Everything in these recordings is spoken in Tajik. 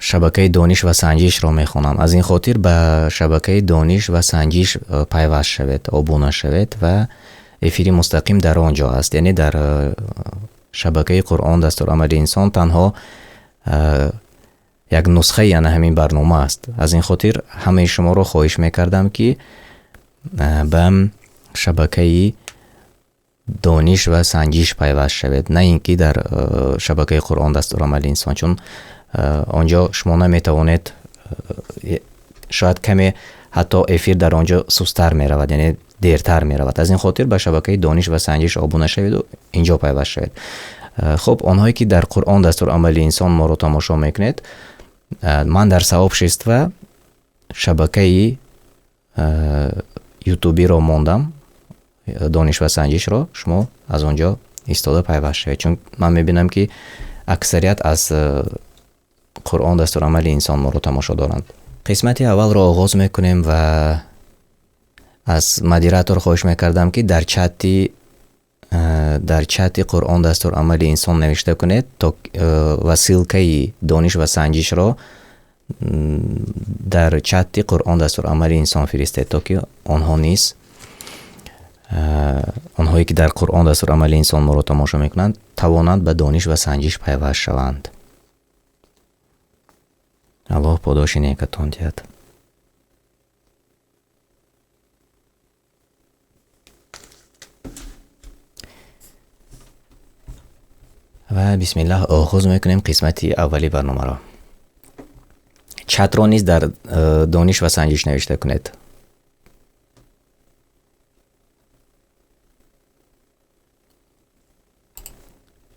Шабакаи дониш ва санҷишро мехонам. Аз ин хотир ба шабакаи дониш ва санҷиш пайваст шавед, обуна шавед ва эфири мустақим дар он ҷо аст. Яъне дар шабакаи Қуръон дастурамали инсон танҳо як нусхаи ана ҳамин барнома аст. Аз ин хотир ҳамаи шуморо хоҳиш мекардам, ки ба шабакаи дониш ва санҷиш пайваст шавед, на ин ки дар шабакаи Қуръон дастурамали инсон, чун он ҷо шумо наметавонед, шояд каме ҳатто эфир дар он ҷо сустар меравад, яъне дертар меравад. Аз ин хотир ба шабакаи дониш ва санҷиш обуна шавед ва ин ҷо пайваст шавед. Хуб, онҳое ки дар Қуръон дастурамали инсон моро тамошо мекунед, ман дар сообщество шабакаи ютубиро мондам, дониш ва санҷишро, шумо аз он ҷо истода пайваст шавед, чун ман мебинам ки аксарият аз Қуръон дастурамали инсон моро тамошо доранд. Қисмати аввалро оғоз мекунем ва аз модератор хоҳиш мекардам, ки дар чати Қуръон дастурамали инсон навишта кунед, то ва ссылкаи дониш ва санҷишро дар чати Қуръон дастурамали инсон фиристед, то ки онҳо низ, онҳое ки дар Қуръон дастурамали инсон моро тамошо мекунанд, тавонанд ба дониш ва санҷиш пайваст шаванд. Аллоҳ подоши некатон диҳад. Ва бисмиллаҳ, оғоз мекунем қисмати аввали барномаро. Чатро низ дар дониш ва санҷиш навишта кунед.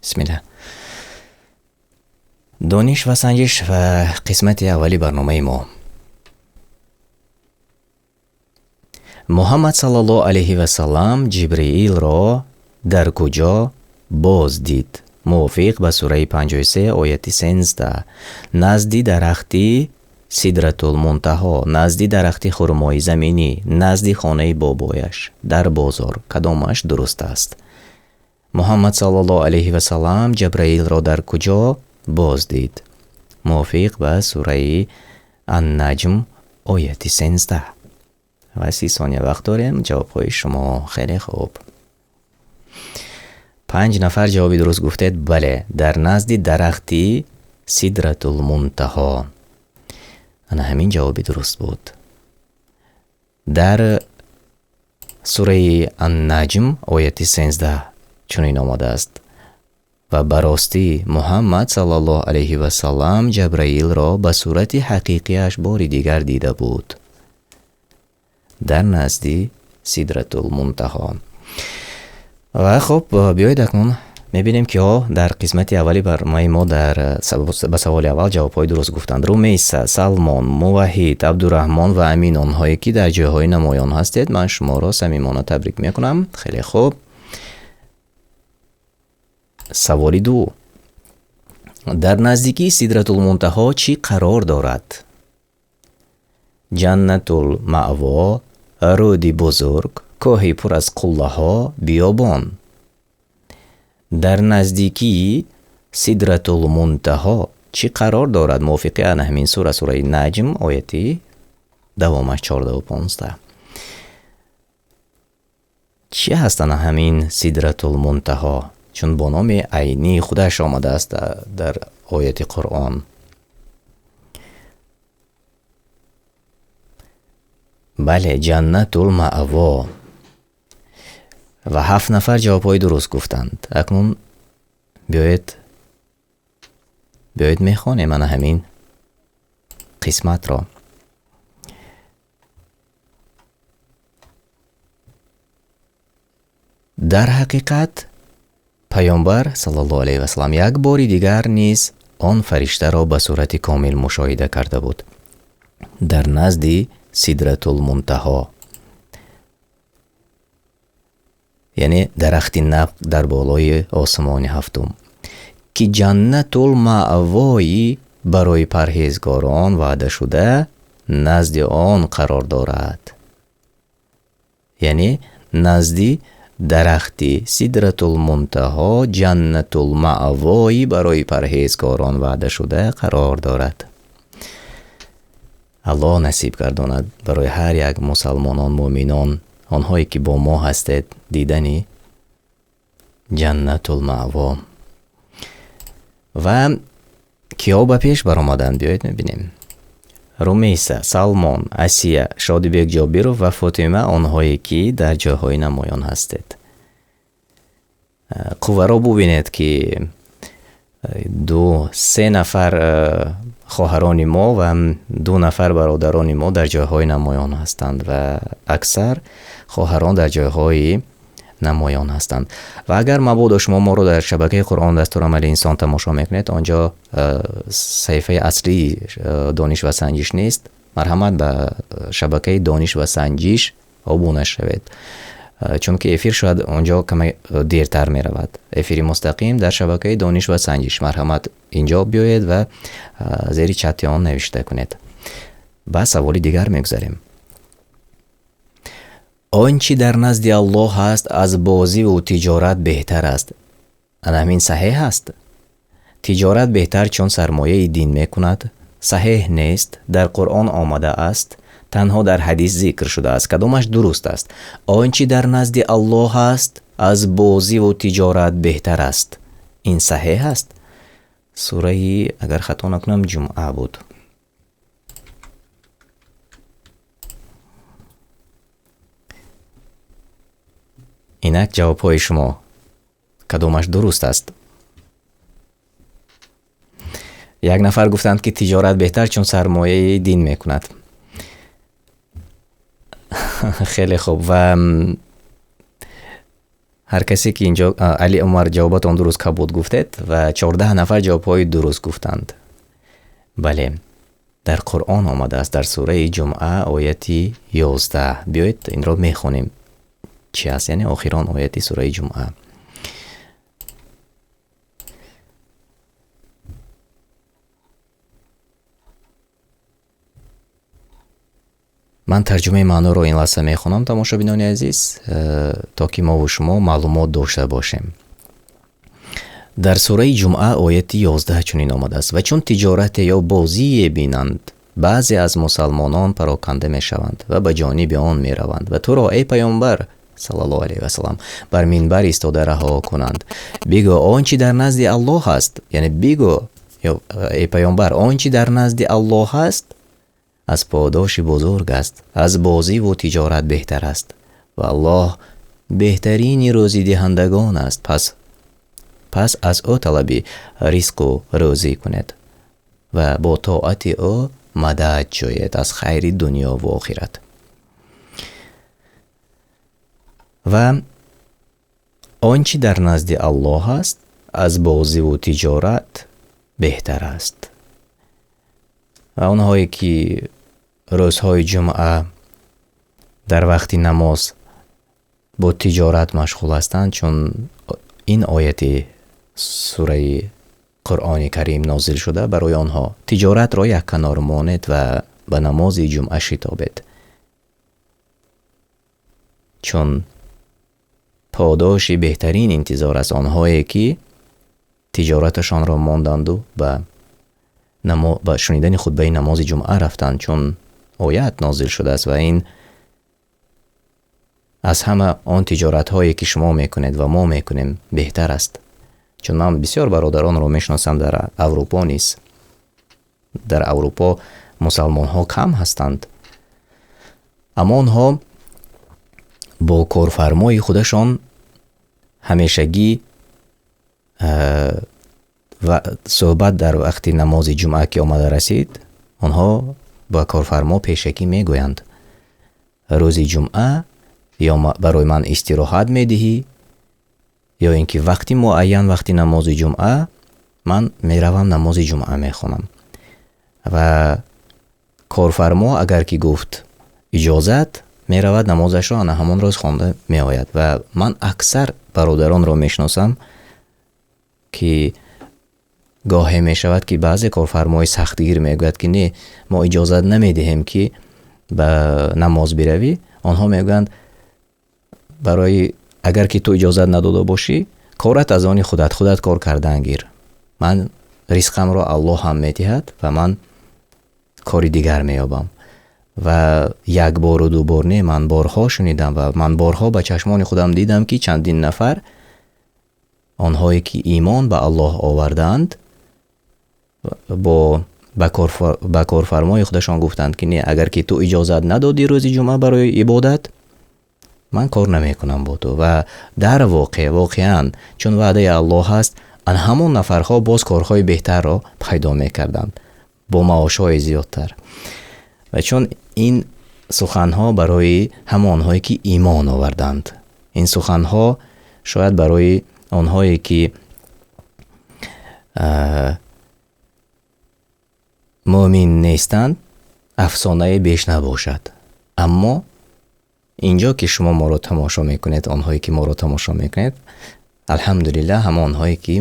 Бисмиллаҳ. Дониш ва санҷиш ва қисмати аввали барномаи мо. Муҳаммад саллаллоҳу алайҳи васаллам Ҷибриилро дар куҷо боз дид? Мувофиқ ба сураи 53, ояти 13: назди дарахти Сидратулмунтаҳо, назди дарахти хурмои заминӣ, назди хонаи бобояш, дар бозор. Кадомаш дуруст аст? Муҳаммад саллаллоҳу алайҳи васаллам Ҷабраилро дар куҷо боз дид? Мувофиқ ба сураи Аннаҷм, ояти 13. Ва 30 сония вақт дорем. Ҷавобҳои шумо. Хеле хуб. 5 нафар ҷавоби дуруст гуфтед. Бале, дар назди дарахти Сидратулмунтаҳо. Ана ҳамин ҷавоби дуруст буд. Дар сураи Аннаҷм, ояти 13 чунин омадааст: ва ба ростӣ Муҳаммад саллаллоҳу алайҳи васаллам Ҷабраилро ба сурати ҳақиқияш бори дигар дида буд дар назди Сидратулмунтаҳо. Ва хуб, биёед акнун мебинем, киҳо дар қисмати аввали барномаи мо дар ба саволи аввал ҷавобҳои дуруст гуфтанд. Румейса, Салмон, Муваҳид, Абдураҳмон ва Амин, онҳое ки дар ҷойҳои намоён ҳастед, ман шуморо самимона табрик мекунам. Хеле хуб. Саволи ду: дар наздикии Сидратулмунтаҳо чӣ қарор дорад? Ҷаннатул Маъво, рӯди бузург, кӯҳи пур аз қуллаҳо, биёбон. Дар наздикии Сидратулмунтаҳо чӣ қарор дорад? Мувофиқи ана ҳамин сура, сураи Наҷм, ояти давомаш 14-у 15. Чӣ ҳаст ана ҳамин Сидратулмунтаҳо, чун бо номи айнии худаш омадааст дар ояти Қуръон? Бале, Ҷаннатул Маъво. Ва ҳафт нафар ҷавобҳои дуруст гуфтанд. Акнун биёед мехонем ана ҳамин қисматро. Дар ҳақиқат паёмбар саллаллоҳу алайҳи васаллам як бори дигар низ он фариштаро ба сурати комил мушоҳида карда буд дар назди Сидратулмунтаҳо, яъне дарахти набқ дар болои осмони ҳафтум, ки Ҷаннатул Маъвои барои парҳезгорон ваъда шуда назди он қарор дорад, яъне назди дарахти Сидратулмунтаҳо Ҷаннатулмаъвои барои парҳезгорон ваъдашуда қарор дорад. Аллоҳ насиб гардонад барои ҳар як мусалмонон, муъминон, онҳое ки бо мо ҳастед, дидани Ҷаннатул Маъво. Ва киҳо ба пеш баромаданд? Биёед мебинем. Румейса, Салмон, Асия, Шодибек Ҷобиров ва Фотима, онҳое ки дар ҷойҳои намоён ҳастед. Қувваро бубинед, ки 2-3 нафар хоҳарони мо ва 2 нафар бародарони мо дар ҷойҳои намоён ҳастанд ва аксар хоҳарон дар ҷойҳои намоён ҳастанд. Ва агар мабодо шумо моро дар шабакаи Қуръон дастурамали инсон тамошо мекунед, онҷо саҳифаи аслии Дониш ва санҷиш нест. Марҳамат ба шабакаи Дониш ва санҷиш обуна шавед, чунки эфир шояд онҷо каме дертар меравад. Эфири мустақим дар шабакаи Дониш ва санҷиш. Марҳамат инҷо биёед ва зери чати он навишта кунед. Ба саволи дигар мегузарем. Он чи дар назди Аллоҳ ҳаст аз бозиву тиҷорат беҳтар аст. Ана ҳамин саҳеҳ аст? Тиҷорат беҳтар чун сармояи дин мекунад. Саҳеҳ нест, дар Қуръон омада аст, танҳо дар ҳадис зикр шудааст. Кадомаш дуруст аст? Он чи дар назди Аллоҳ ҳаст аз бозиву тиҷорат беҳтар аст. Ин саҳеҳ аст? Сураи, агар хато накунам, Ҷумъа буд. Инак ҷавобҳои шумо. Кадомаш дуруст аст? Як нафар гуфтанд, ки тиҷорат беҳтар чун сармояи дин мекунад. Хеле хуб. Ва ҳар касе ки инҷо, Али Умар, ҷавобатон дуруст кабуд гуфтед ва 14 нафар ҷавобҳои дуруст гуфтанд. Бале, дар Қуръон омадааст, дар сураи Ҷумъа ояти 11. Биёед инро мехонем. Чи аст? Яъне охирон ояти сураи Ҷумъа. Ман тарҷумаи маъноро ин лаҳза мехонам, тамошобинони азиз, то ки мо ва шумо маълумот дошта бошем. Дар сураи Ҷумъа ояти 11 чунин омадааст: ва чун тиҷорате ё бозие бинанд, баъзе аз мусалмонон пароканда мешаванд ва ба ҷониби он мераванд ва туро, эй паёмбар саллаллоҳу алайҳи васаллам, бар минбар истода раҳо кунанд. Бигӯ он чи дар назди Аллоҳ аст, яъне бигӯ эй паёмбар, он чи дар назди Аллоҳ аст аз подоши бузург аст, аз бозиву тиҷорат беҳтар аст ва Аллоҳ беҳтарини рӯзидиҳандагон аст. Пас аз ӯ талаби ризқу рӯзӣ кунед ва бо тоати ӯ мадад ҷӯед аз хайри дунё ва охират. Ва он чи дар назди Аллоҳ аст аз бозиву тиҷорат беҳтар аст. Ва онҳое ки рӯзҳои ҷумъа дар вақти намоз бо тиҷорат машғул ҳастанд, чун ин ояти сураи Қуръони Карим нозил шуда барои онҳо, тиҷоратро як канор монед ва ба намози ҷумъа шитобед, чун подоши беҳтарин интизор аст онҳое ки тиҷораташонро монданду ба шунидани хутбаи намози ҷумъа рафтанд, чун оят нозил шудааст ва ин аз ҳама он тиҷоратҳое ки шумо мекунед ва мо мекунем беҳтар аст. Чун ман бисёр бародаронро мешиносам дар Аврупо низ. Дар Аврупо мусалмонҳо кам ҳастанд, аммо онҳо бо корфармои худашон ҳамешагӣ ва суҳбат дар вақти намози ҷумъа ки омада расид, онҳо ба корфармо пешакӣ мегӯянд: рӯзи ҷумъа ё барои ман истироҳат медиҳӣ, ё ин ки вақти муайян, вақти намози ҷумъа ман меравам намози ҷумъа мехонам. Ва корфармо агар ки гуфт иҷозат, меравад намозашро ана ҳамон рӯз хонда меояд. Ва ман аксар бародаронро мешиносам ки гоҳе мешавад ки баъзе корфармои сахтгир мегӯяд ки не, мо иҷозат намедиҳем ки ба намоз биравӣ. Онҳо мегӯянд барои агар ки ту иҷозат надода бошӣ, корат аз они худат, худат кор кардан гир. Ман ризқамро Аллоҳ ҳам медиҳад ва ман кори дигар меёбам. Ва як бору ду бор не, ман борҳо шунидам ва ман борҳо ба чашмони худам дидам, ки чандин нафар онҳое ки имон ба Аллоҳ овардаанд, бо ба корфармои худашон гуфтанд, ки не, агар ки ту иҷозат надодӣ рӯзи ҷумъа барои ибодат, ман кор намекунам бо ту. Ва дар воқеъ, воқеан чун ваъдаи Аллоҳ аст, ан ҳамон нафарҳо боз корҳои беҳтарро пайдо мекарданд бо маошҳои зиёдтар. Ва чун ин суханҳо барои ҳамонҳое ки имон оварданд, ин суханҳо шояд барои онҳое ки мӯмин нестанд, афсонае беш набошад. Аммо инҷо ки шумо моро тамошо мекунед, онҳое ки моро тамошо мекунед, алҳамдулиллаҳ ҳамонҳое ки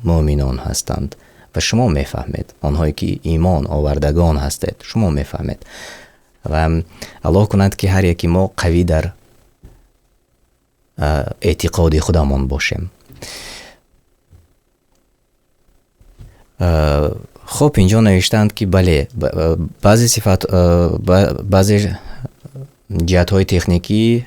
мӯминон ҳастанд ва шумо мефаҳмед, онҳое ки имон овардагон ҳастед, шумо мефаҳмед. Ва Аллоҳ кунад ки ҳар яки мо қавӣ дар эътиқоди худамон бошем. Хоб, инҷо навиштаанд ки бале, баъзе сифат, баъзе ҷиҳатҳои техникӣ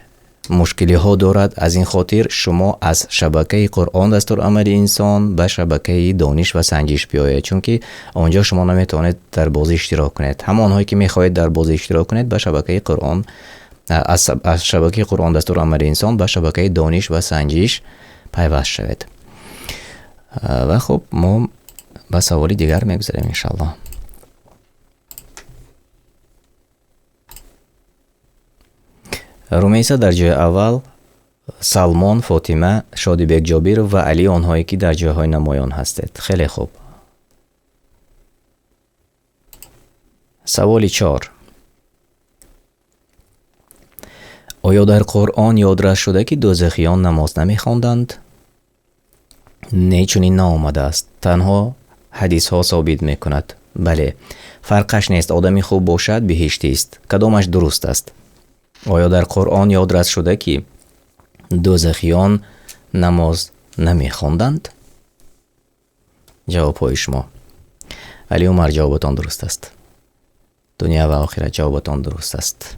мушкилиҳо дорад. Аз ин хотир шумо аз шабакаи Қуръон дастурамали инсон ба шабакаи дониш ва санҷиш биёед, чунки онҷо шумо наметавонед дар бозӣ иштирок кунед. Ҳамонҳое ки мехоҳед дар бозӣ иштирок кунед, ба шабакаи Қуръон, аз шабакаи Қуръон дастурамали инсон ба шабакаи дониш ва санҷиш пайваст шавед. Ва хуб, мо ба саволи дигар мегузарем иншаллоҳ. Румейса дар ҷои аввал, Салмон, Фотима, Шодибек Ҷобиров ва Али, онҳое ки дар ҷойҳои намоён ҳастед. Хеле хуб. Саволи 4. Оё дар Қуръон ёдрас шуда ки дӯзахиён намоз намехонданд? Не, чунин наомадааст. Танҳо ҳадисҳо собит мекунад. Бале, фарқаш нест, одами хуб бошад, биҳиштист. Кадомаш дуруст аст? Оё дар Қуръон ёдрас шуда ки дӯзахиён намоз намехонданд? Ҷавобҳои шумо. Али Умар, ҷавобатон дуруст аст. Дунё ва охират, ҷавобатон дуруст аст.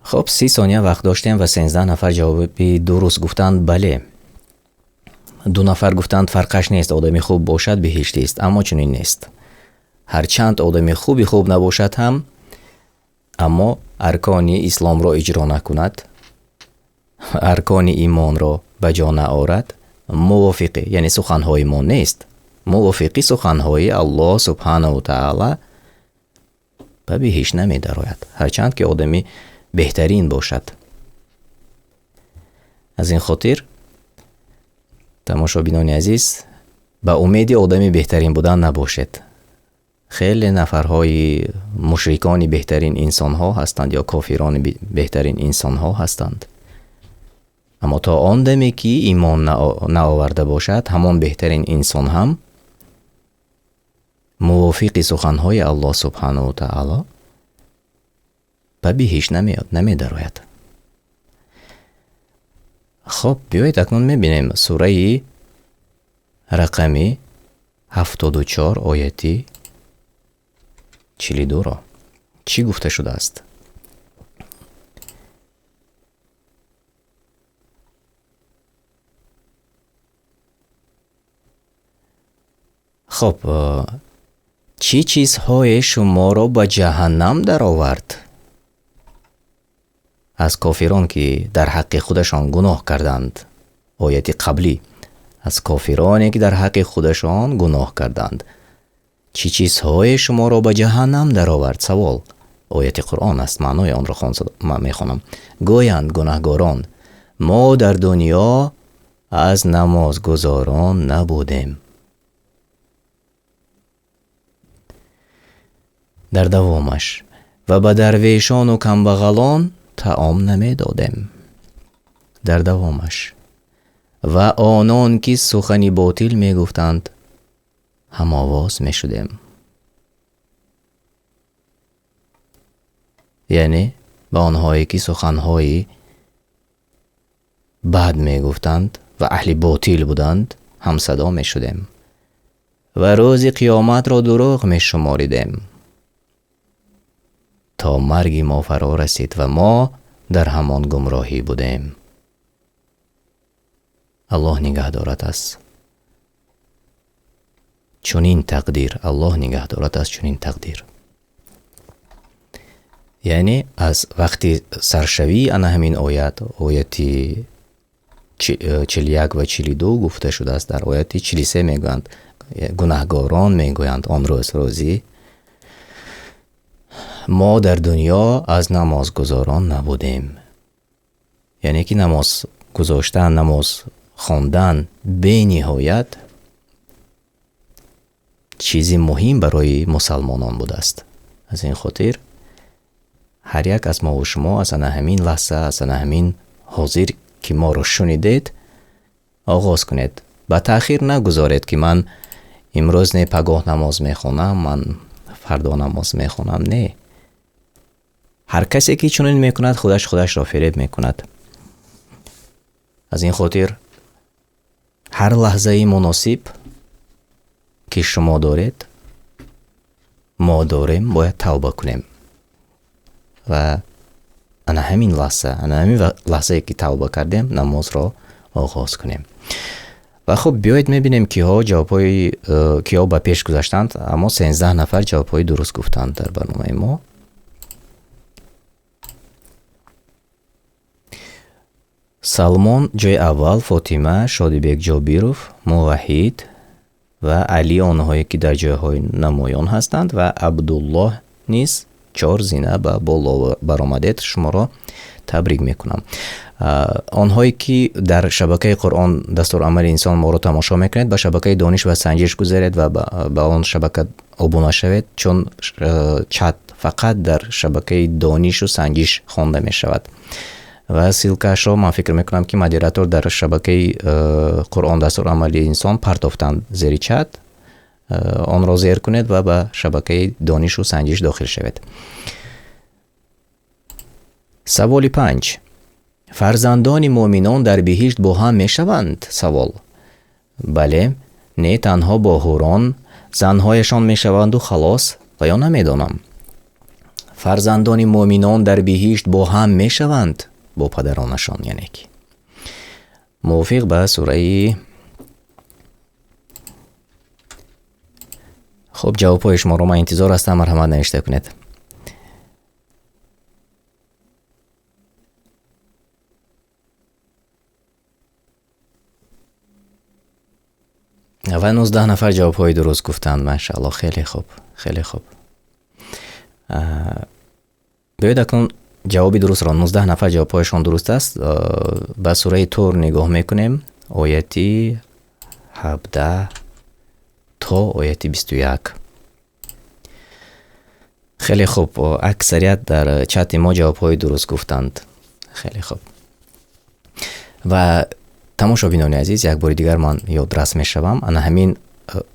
Хоб, 30 сония вақт доштем ва 13 нафар ҷавоби дуруст гуфтанд. Бале. 2 нафар гуфтанд фарқаш нест, одами хуб бошад, биҳиштист, аммо чунин нест. Ҳарчанд одами хуби хуб набошад ҳам, аммо аркони исломро иҷро накунад, аркони имонро ба ҷо наорад, мувофиқи, яъне суханҳои мо нест, мувофиқи суханҳои Аллоҳ субҳанаҳу таала ба биҳишт намедарояд, ҳарчанд ки одами беҳтарин бошад. Аз ин хотир, тамошобинони азиз, ба умеди одами беҳтарин будан набошед. Хеле нафарҳои мушрикони беҳтарин инсонҳо ҳастанд ё кофирони беҳтарин инсонҳо ҳастанд. Аммо то он даме ки имон наоварда бошад, ҳамон беҳтарин инсон ҳам мувофиқи суханҳои Аллоҳ субҳанаҳу таало ба биҳишт намедарояд. Хоб, биёед акнун мебинем сураи рақами 74 ояти 42-ро. Чӣ гуфта шудааст? Хоб, чӣ чизҳое шуморо ба ҷаҳаннам даровард? Аз кофирон ки дар ҳаққи худашон гуноҳ карданд. Ояти қаблӣ. Аз кофироне ки дар ҳаққи худашон гуноҳ карданд. Чӣ чизҳое шуморо ба ҷаҳаннам даровард? Савол. Ояти Қуръон аст, маънои онро ман мехонам. Гӯянд гунаҳгорон, мо дар дунё аз намозгузорон набудем. Дар давомаш ва ба дарвешону камбағалон таом намедодем. Дар давомаш ва онон ки сухани ботил мегуфтанд, ҳамовоз мешудем. Яъне ба онҳое ки суханҳои бад мегуфтанд ва аҳли ботил буданд, ҳамсадо мешудем. Ва рӯзи қиёматро дурӯғ мешуморидем. То марги мо фаро расид ва мо дар ҳамон гумроҳӣ будем. Аллоҳ нигаҳ дорад аз чунин тақдир. Аллоҳ нигаҳ дорад аз чунин тақдир. Яъне аз вақти саршавии ана ҳамин оят, ояти 41 ва 42 гуфта шудааст, дар ояти 43 мегӯянд, гунаҳгорон мегӯянд он рӯз рӯзи мо дар дунё аз намозгузорон набудем. Яъне ки намоз гузоштан, намоз хондан бениҳоят чизи муҳим барои мусалмонон будааст. Аз ин хотир ҳар як аз мо ва шумо аз ана ҳамин лаҳза, аз ана ҳамин ҳозир ки моро шунидед, оғоз кунед. Ба таъхир нагузоред ки ман имрӯз не пагоҳ намоз мехонам, ман фардо намоз мехонам. Не. Ҳар касе ки чунин мекунад, худаш худашро фиреб мекунад. Аз ин хотир ҳар лаҳзаи муносиб ки шумо доред, мо дорем, бояд тавба кунем. Ва ана ҳамин лаҳза, ана ҳамин лаҳзае ки тавба кардем, намозро оғоз кунем. Ва хуб, биёед мебинем киҳо ҷавобҳои, киҳо ба пеш гузаштанд, аммо 13 нафар ҷавобҳои дуруст гуфтанд дар барномаи мо. Салмон ҷои аввал, Фотима, Шодибек Ҷобиров, Муваҳид ва Али, онҳое ки дар ҷойҳои намоён ҳастанд, ва Абдуллоҳ низ 4 зина ба боло баромадед. Шуморо табрик мекунам. Онҳое ки дар шабакаи Қуръон дастурамали инсон моро тамошо мекунед, ба шабакаи дониш ва санҷиш гузаред ва ба он шабака обуна шавед, чун чат фақат дар шабакаи донишу санҷиш хонда мешавад. Ва ссилкаашро ман фикр мекунам ки модератор дар шабакаи Қуръон дастурамали инсон партофтанд зери чат. Онро зер кунед ва ба шабакаи донишу санҷиш дохил шавед. Саволи 5. Фарзандони муъминон дар биҳишт бо ҳам мешаванд? Савол. Бале, не танҳо бо ҳурон, занҳояшон мешаванду халос, ва ё намедонам. Фарзандони муъминон дар биҳишт бо ҳам мешаванд? Бо падаронашон, яъне ки. Мувофиқ ба сураи Хуб, ҷавобҳои шуморо ман интизор ҳастам, марҳамат навишта кунед. Ва 19 нафар ҷавобҳои дуруст гуфтанд, машааллоҳ, хеле хуб, хеле хуб. Биёед акнун ҷавоби дурустро, 19 нафар ҷавобҳояшон дуруст аст, ба сураи Тур нигоҳ мекунем, ояти 17 то ояти 21. Хеле хуб, аксарият дар чати мо ҷавобҳои дуруст гуфтанд. Хеле хуб. Ва тамошобинони азиз, як бори дигар ман ёдрас мешавам. Ана ҳамин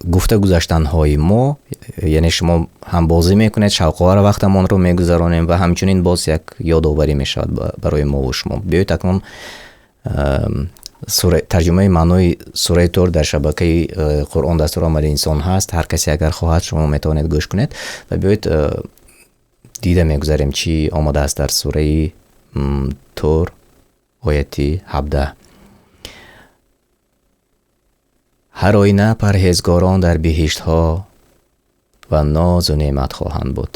гуфта гузаштанҳои мо, яъне шумо ҳам бозӣ мекунед, шавқовар вақтамонро мегузаронем ва ҳамчунин боз як ёдоварӣ мешавад барои мо ва шумо. Биёед акнун тарҷумаи маънои сураи Тур дар шабакаи Қуръон дастурамали инсон ҳаст. Ҳар касе агар хоҳад, шумо метавонед гӯш кунед. Ва биёед дида мегузарем чӣ омадааст дар сураи Тур ояти 17. Ҳар оина парҳезгорон дар биҳиштҳо ва нозу неъмат хоҳанд буд.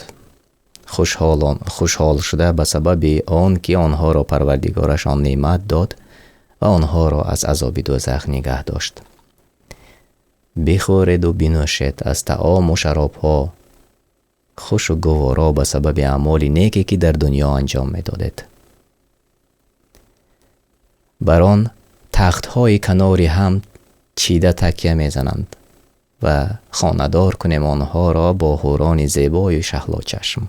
Хушҳол шуда ба сабаби он ки онҳоро парвардигорашон неъмат дод ва онҳоро аз азоби дӯзах нигаҳ дошт. Бихӯреду бинӯшед аз таому шаробҳо, хушу гуворо ба сабаби аъмоли неке ки дар дунё анҷом медодед. Бар он тахтҳои канори ҳам чида такя мезананд ва хонадор кунем онҳоро бо ҳурони зебои шаҳлочашм.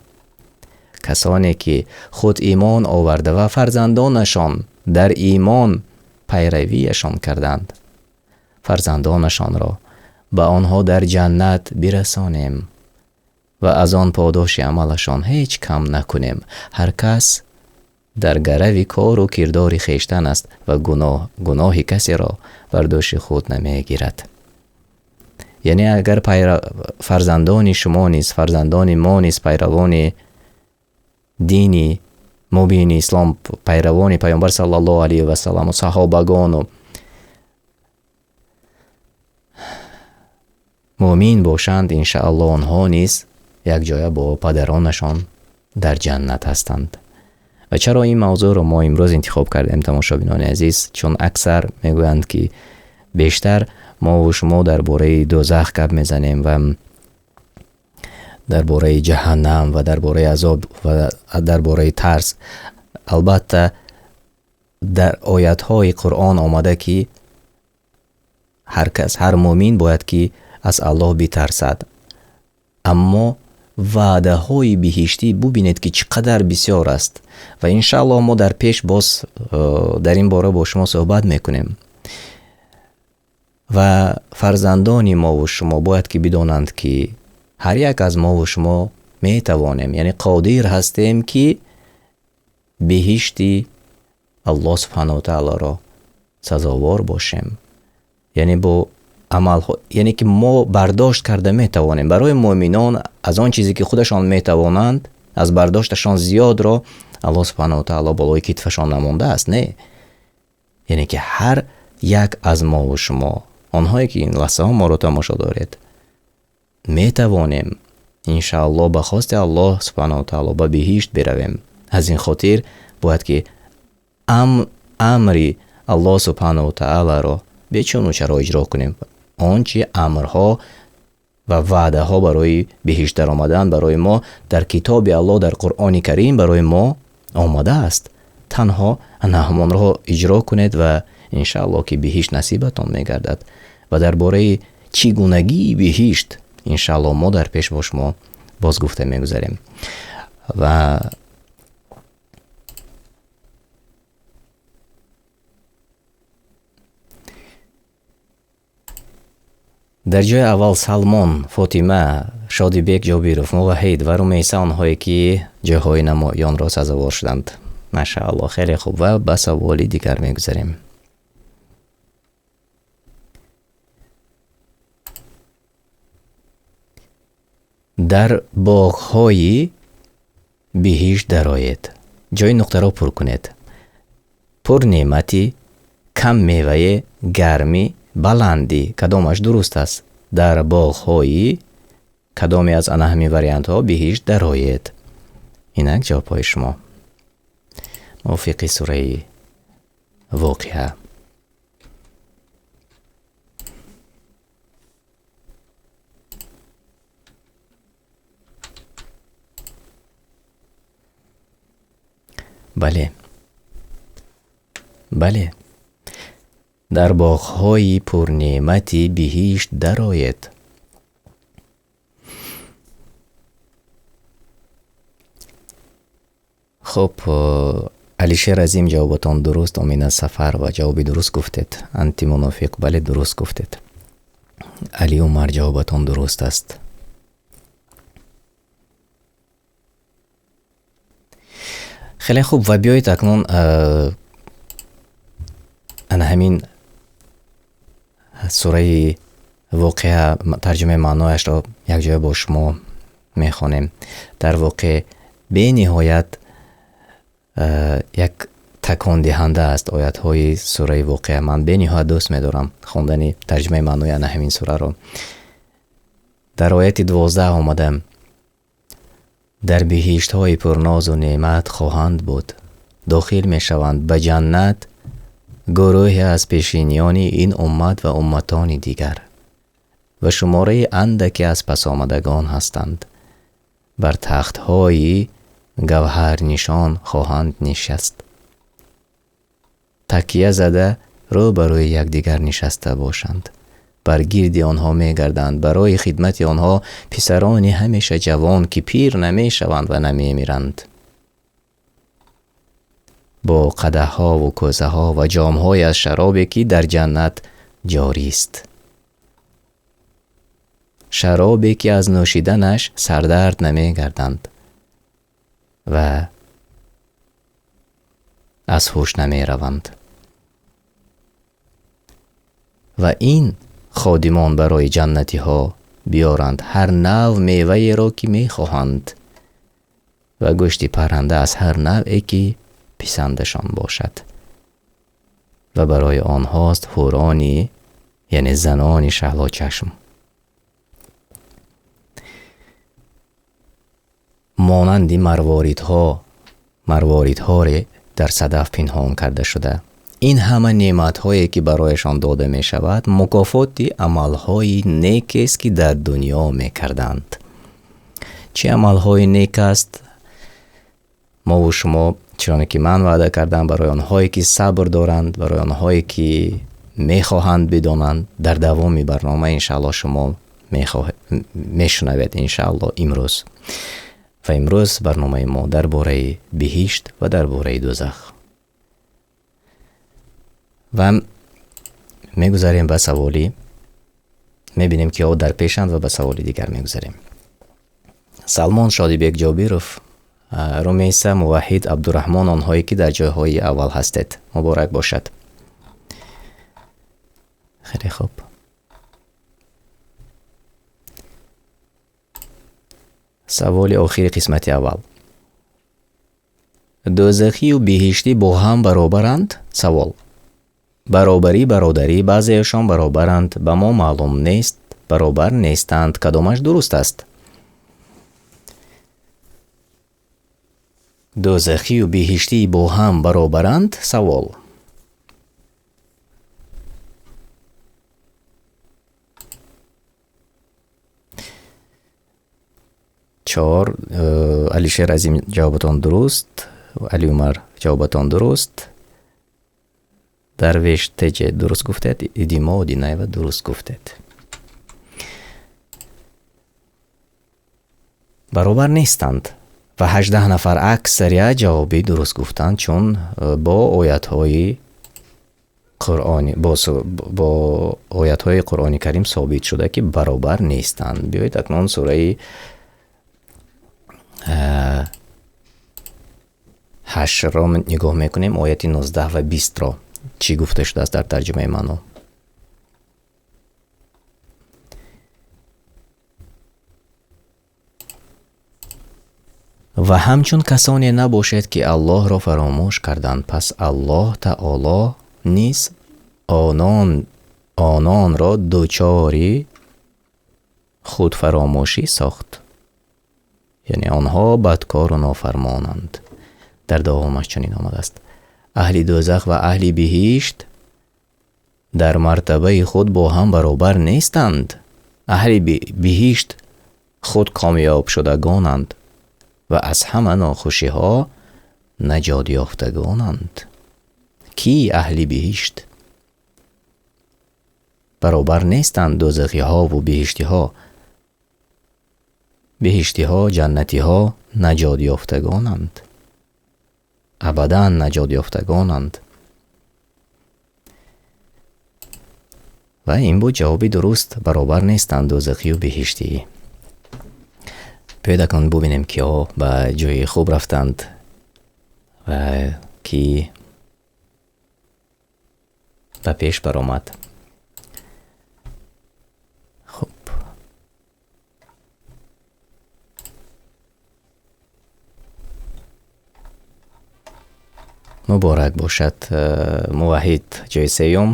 Касоне ки худ имон оварда ва фарзандонашон дар имон пайравиашон карданд, фарзандонашонро ба онҳо дар ҷаннат бирасонем ва аз он подоши амалашон ҳеҷ кам накунем. Ҳар кас дар гарави кору кирдори хештан аст ва гуноҳи касеро бар дӯши худ намегирад. Яъне агар фарзандони шумо низ, фарзандони мо низ пайравони дини мубини ислом, пайравони Паёмбар саллаллоҳу алайҳи васаллам ва саҳобагон ва мӯъмин бошанд, иншооллоҳ онҳо низ якҷоя бо падаронашон дар ҷаннат ҳастанд. Ва чаро ин мавзӯъро мо имрӯз интихоб кардем, тамошобинони азиз? Чун аксар мегӯянд, ки бештар мо ва шумо дар бораи дӯзах гап мезанем ва дар бораи ҷаҳаннам ва дар бораи азоб ва дар бораи тарс. Албатта дар оятҳои Қуръон омада ки ҳар кас, ҳар мӯъмин бояд ки аз Аллоҳ битарсад. Аммо ваъдаҳои биҳиштӣ бубинед ки чӣ қадар бисёр аст ва иншааллоҳ мо дар пеш боз дар ин бора бо шумо суҳбат мекунем. Ва фарзандони мо ва шумо бояд ки бидонанд ки ҳар як аз мо ва шумо метавонем, яъне қодир ҳастем ки биҳишти Аллоҳ субҳанаҳу ва таолоро сазовор бошем. Яъне бо амалҳо, яъне ки мо бардошт карда метавонем. Барои мӯъминон аз он чизе ки худашон метавонанд, аз бардошташон зиёдро Аллоҳ субҳанаҳу ва таоло болои китфашон намондааст, не. Яъне ки ҳар як аз мо ва шумо, онҳое ки ин лаҳзаҳо моро тамошо доред, метавонем иншааллоҳ ба хости Аллоҳ субҳанаҳу ва таоло ба биҳишт биравем. Аз ин хотир бояд ки амри Аллоҳ субҳанаҳу ва таолоро бечуну чаро иҷро кунем. Он чи амрҳо ва ваъдаҳо барои биҳишт даромадан барои мо дар китоби Аллоҳ, дар Қуръони Карим барои мо омадааст, танҳо ҳамонро иҷро кунед ва иншааллоҳ ки биҳишт насибатон мегардад. Ва дар бораи чӣ гунагии биҳишт иншааллоҳ мо дар пеш бо шумо боз гуфта мегузарем. Ва дар ҷои аввал Салмон, Фотима, Шодибек Ҷобиров, Муваҳид ва Румейса, онҳое ки ҷойҳои намоёнро сазовор шуданд. Машааллоҳ, хеле хуб. Ва ба саволи дигар мегузарем. Дар боғҳои биҳишт дароед. Ҷои нуқтаро пур кунед. Пурнеъматӣ, кам мевае, гармӣ, баландӣ. Кадомаш дуруст аст? Дар боғҳои кадоме аз ана ҳамин вариантҳо биҳишт дароед? Инак ҷавобҳои шумо. Мувофиқи сураи Воқиа. Бале. Бале. Дар боғҳои пурнеъмати биҳишт дароед. Хуб, Алишер Азим, ҷавобатон дуруст. Омина Сафар ва ҷавоби дуруст гуфтед. Антимунофиқ, бале, дуруст гуфтед. Али Умар, ҷавобатон дуруст аст. Хеле хуб, ва биёед акнун ана ҳамин сураи Воқеа тарҷумаи маънояшро якҷоя бо шумо мехонем. Дар воқеъ бениҳоят як такондиҳанда аст оятҳои сураи Воқеа. Ман бениҳоят дӯст медорам хондани тарҷумаи маънои ана ҳамин сураро. Дар ояти 12 омадам: дар биҳиштҳои пурнозу неъмат хоҳанд буд, дохил мешаванд ба ҷаннат гурӯҳе аз пешиниёни ин уммат ва умматони дигар ва шумораи андаке аз пасомадагон ҳастанд. Бар тахтҳои гавҳарнишон хоҳанд нишаст, такя зада рӯ ба рӯи якдигар нишаста бошанд. Бар гирди онҳо мегарданд барои хидмати онҳо писарони ҳамеша ҷавон ки пир намешаванд ва намемиранд. Бо қадаҳҳову кӯзаҳо ва ҷомҳое аз шаробе ки дар ҷаннат ҷорист, шаробе ки аз нӯшиданаш сардард намегарданд ва аз ҳуш намераванд. Ва ин Ходимон барои ҷаннатиҳо биёранд ҳар нав меваеро, ки мехоҳанд, ва гӯшти парранда аз ҳар навъе, ки писандашон бошад. Ва барои онҳост ҳурони, яъне занони шаҳлочашм. Монанди марворидҳоре дар садаф пинҳон карда шуда. Ин ҳама неъматҳое, ки барояшон дода мешавад, мукофоти амалҳои некест, ки дар дунё мекарданд. Чӣ амалҳои нек аст? Мо ва шумо, чуноне ки ман ваъда кардам, барои онҳое, ки сабр доранд, барои онҳое, ки мехоҳанд бидонанд, дар давоми барнома иншааллоҳ шумо мешунавед иншааллоҳ имрӯз. Ва имрӯз барномаи мо дар бораи биҳишт ва дар бораи дӯзах. Ва мегузарем ба саволи, мебинем ки ҳо дар пешанд ва ба саволи дигар мегузарем. Салмон Шодибек Ҷобиров, Румейса Муваҳид Абдураҳмон, онҳое ки дар ҷойҳои аввал ҳастед, муборак бошад. Хеле хуб. Саволи охири қисмати аввал. Дӯзахию биҳиштӣ бо ҳам баробаранд? Савол. Баробарӣ, бародарӣ, баъзеашон баробаранд, ба мо маълум нест, баробар нестанд. Кадомаш дуруст аст? Дӯзахию биҳиштӣ бо ҳам баробаранд? Савол. Чор. Алишер Азим, ҷавобатон дуруст. Али Умар, ҷавобатон дуруст. Дарвеш Теҷе дуруст гуфтед. Идимо Одинаева дуруст гуфтед. Баробар нестанд ва 18 нафар аксарият ҷавоби дуруст гуфтанд, чун бо оятҳои Қуръони, бо оятҳои Қуръони Карим собит шуда, ки баробар нестанд. Биёед акнун сураи 8-ро нигоҳ мекунем, ояти 19 ва 20-ро. Чӣ гуфта шудааст дар тарҷумаи маъно? Ва ҳамчун касоне набошед, ки Аллоҳро фаромӯш карданд, пас Аллоҳ Таоло низ ононро дучори худфаромӯшӣ сохт. Яъне онҳо бадкору нофармонанд. Дар давомаш чунин омадааст: аҳли дӯзах ва аҳли биҳишт дар мартабаи худ бо ҳам баробар нестанд. Аҳли биҳишт худ комёбшудагонанд ва аз ҳама нохушиҳо наҷот ёфтагонанд. Ки аҳли биҳишт? Баробар нестанд дӯзахиҳову биҳиштиҳо. Биҳиштиҳо, ҷаннатиҳо наҷот ёфтагонанд. Абадан наҷот ёфтагонанд. Ва ин буд ҷавоби дуруст. Баробар нестанд дӯзахию биҳиштӣ. Биёед акнун бубинем, киҳо ба ҷои хуб рафтанд ва ки ба пеш баромад. Хуб. Муборак бошад. Муваҳид ҷои сеюм,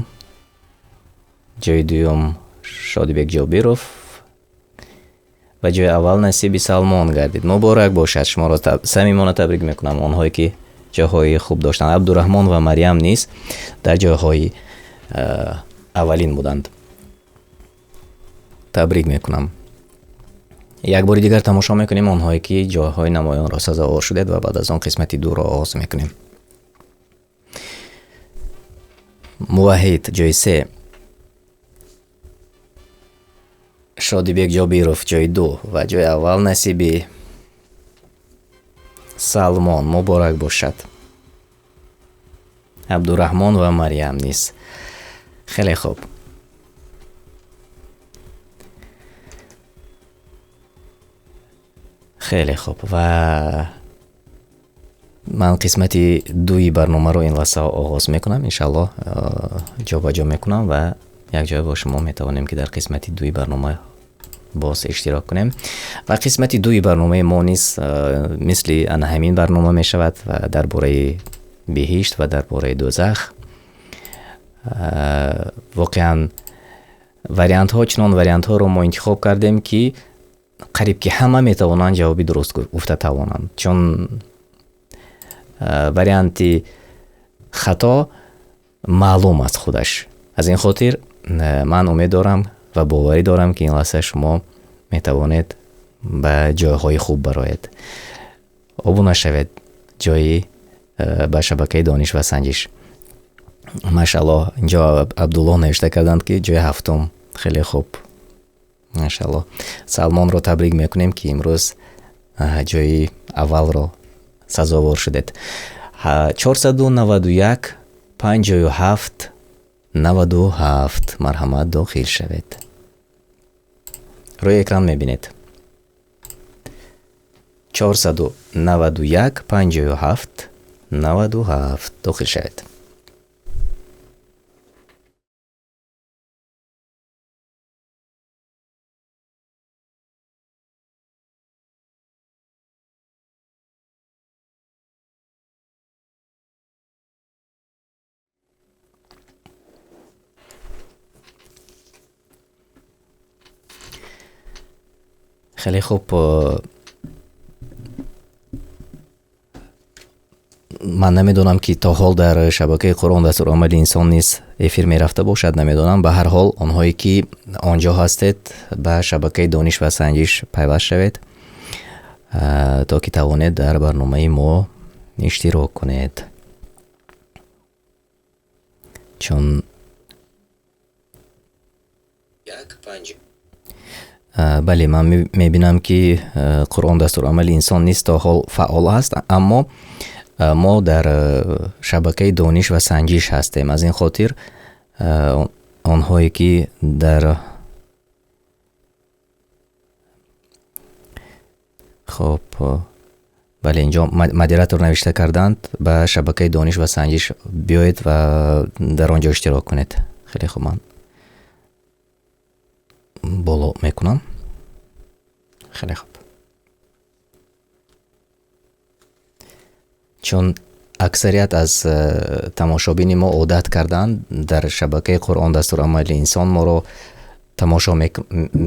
ҷои дуюм Шодибек Ҷобиров ва ҷои аввал насиби Салмон гардид. Муборак бошад. Шуморо самимона табрик мекунам. Онҳое ки ҷойҳои хуб доштанд, Абдураҳмон ва Марьям низ дар ҷойҳои аввалин буданд. Табрик мекунам. Як бори дигар тамошо мекунем онҳое ки ҷойҳои намоёнро сазовор шудед ва баъд аз он қисмати дуро оғоз мекунем. Муваҳид ҷои 3, Шодибек Ҷобиров ҷои 2 ва ҷои аввал насиби Салмон. Муборак бошад. Абдураҳмон ва Марьям низ. Хеле хуб. Хеле хуб. Ва ман қисмати дуи барномаро ин лаҳза оғоз мекунам. Иншааллоҳ, ҷобаҷо мекунам ва Якҷоя бо шумо метавонем, ки дар қисмати дуи барнома боз иштирок кунем ва қисмати дуи барномаи мо низ мисли ана ҳамин барнома мешавад ва дар бораи биҳишт ва дар бораи дӯзах. Воқеан, вариантҳо, чунон вариантҳоро мо интихоб кардем, ки қариб ки ҳама метавонанд ҷавоби дуруст гуфта тавонанд, чун варианти хато маълум аст худаш. Аз ин хотир ман умед дорам ва боварӣ дорам, ки ин лаҳза шумо метавонед ба ҷойҳои хуб бароед. Обуна шавед ҷои ба шабакаи Дониш ва Санҷиш. Машааллоҳ, инҷо Абдуллоҳ навишта карданд, ки ҷои ҳафтум. Хеле хуб, машааллоҳ. Салмонро табрик мекунем, ки имрӯз ҷои аввалро сазовор шудед. 491 57 97, марҳамат, дохил шавед. Рӯи экран мебинед: 491 57 97, дохил шавед. Хеле хуб, ман намедонам, ки то ҳол дар шабакаи Қуръон дастуромади инсон низ эфир мерафта бошад, намедонам. Ба ҳар ҳол, онҳое ки он ҷо ҳастед, ба шабакаи Дониш ва Санҷиш пайваст шавед, то ки тавонед дар барномаи мо иштирок кунед, чун бале, ман мебинам, ки Қуръон дастурамали инсон низ то ҳол фаъол аст, аммо мо дар шабакаи Дониш ва Санҷиш ҳастем. Аз ин хотир онҳое ки дар, хоб, бале, инҷо модератор навишта карданд: ба шабакаи Дониш ва Санҷиш биёед ва дар он ҷо иштирок кунед. Хеле хуб, ман боло мекунам. Хеле хуб, чун аксарият аз тамошобини мо одат карданд, дар шабакаи Қуръон дастурамали инсон моро тамошо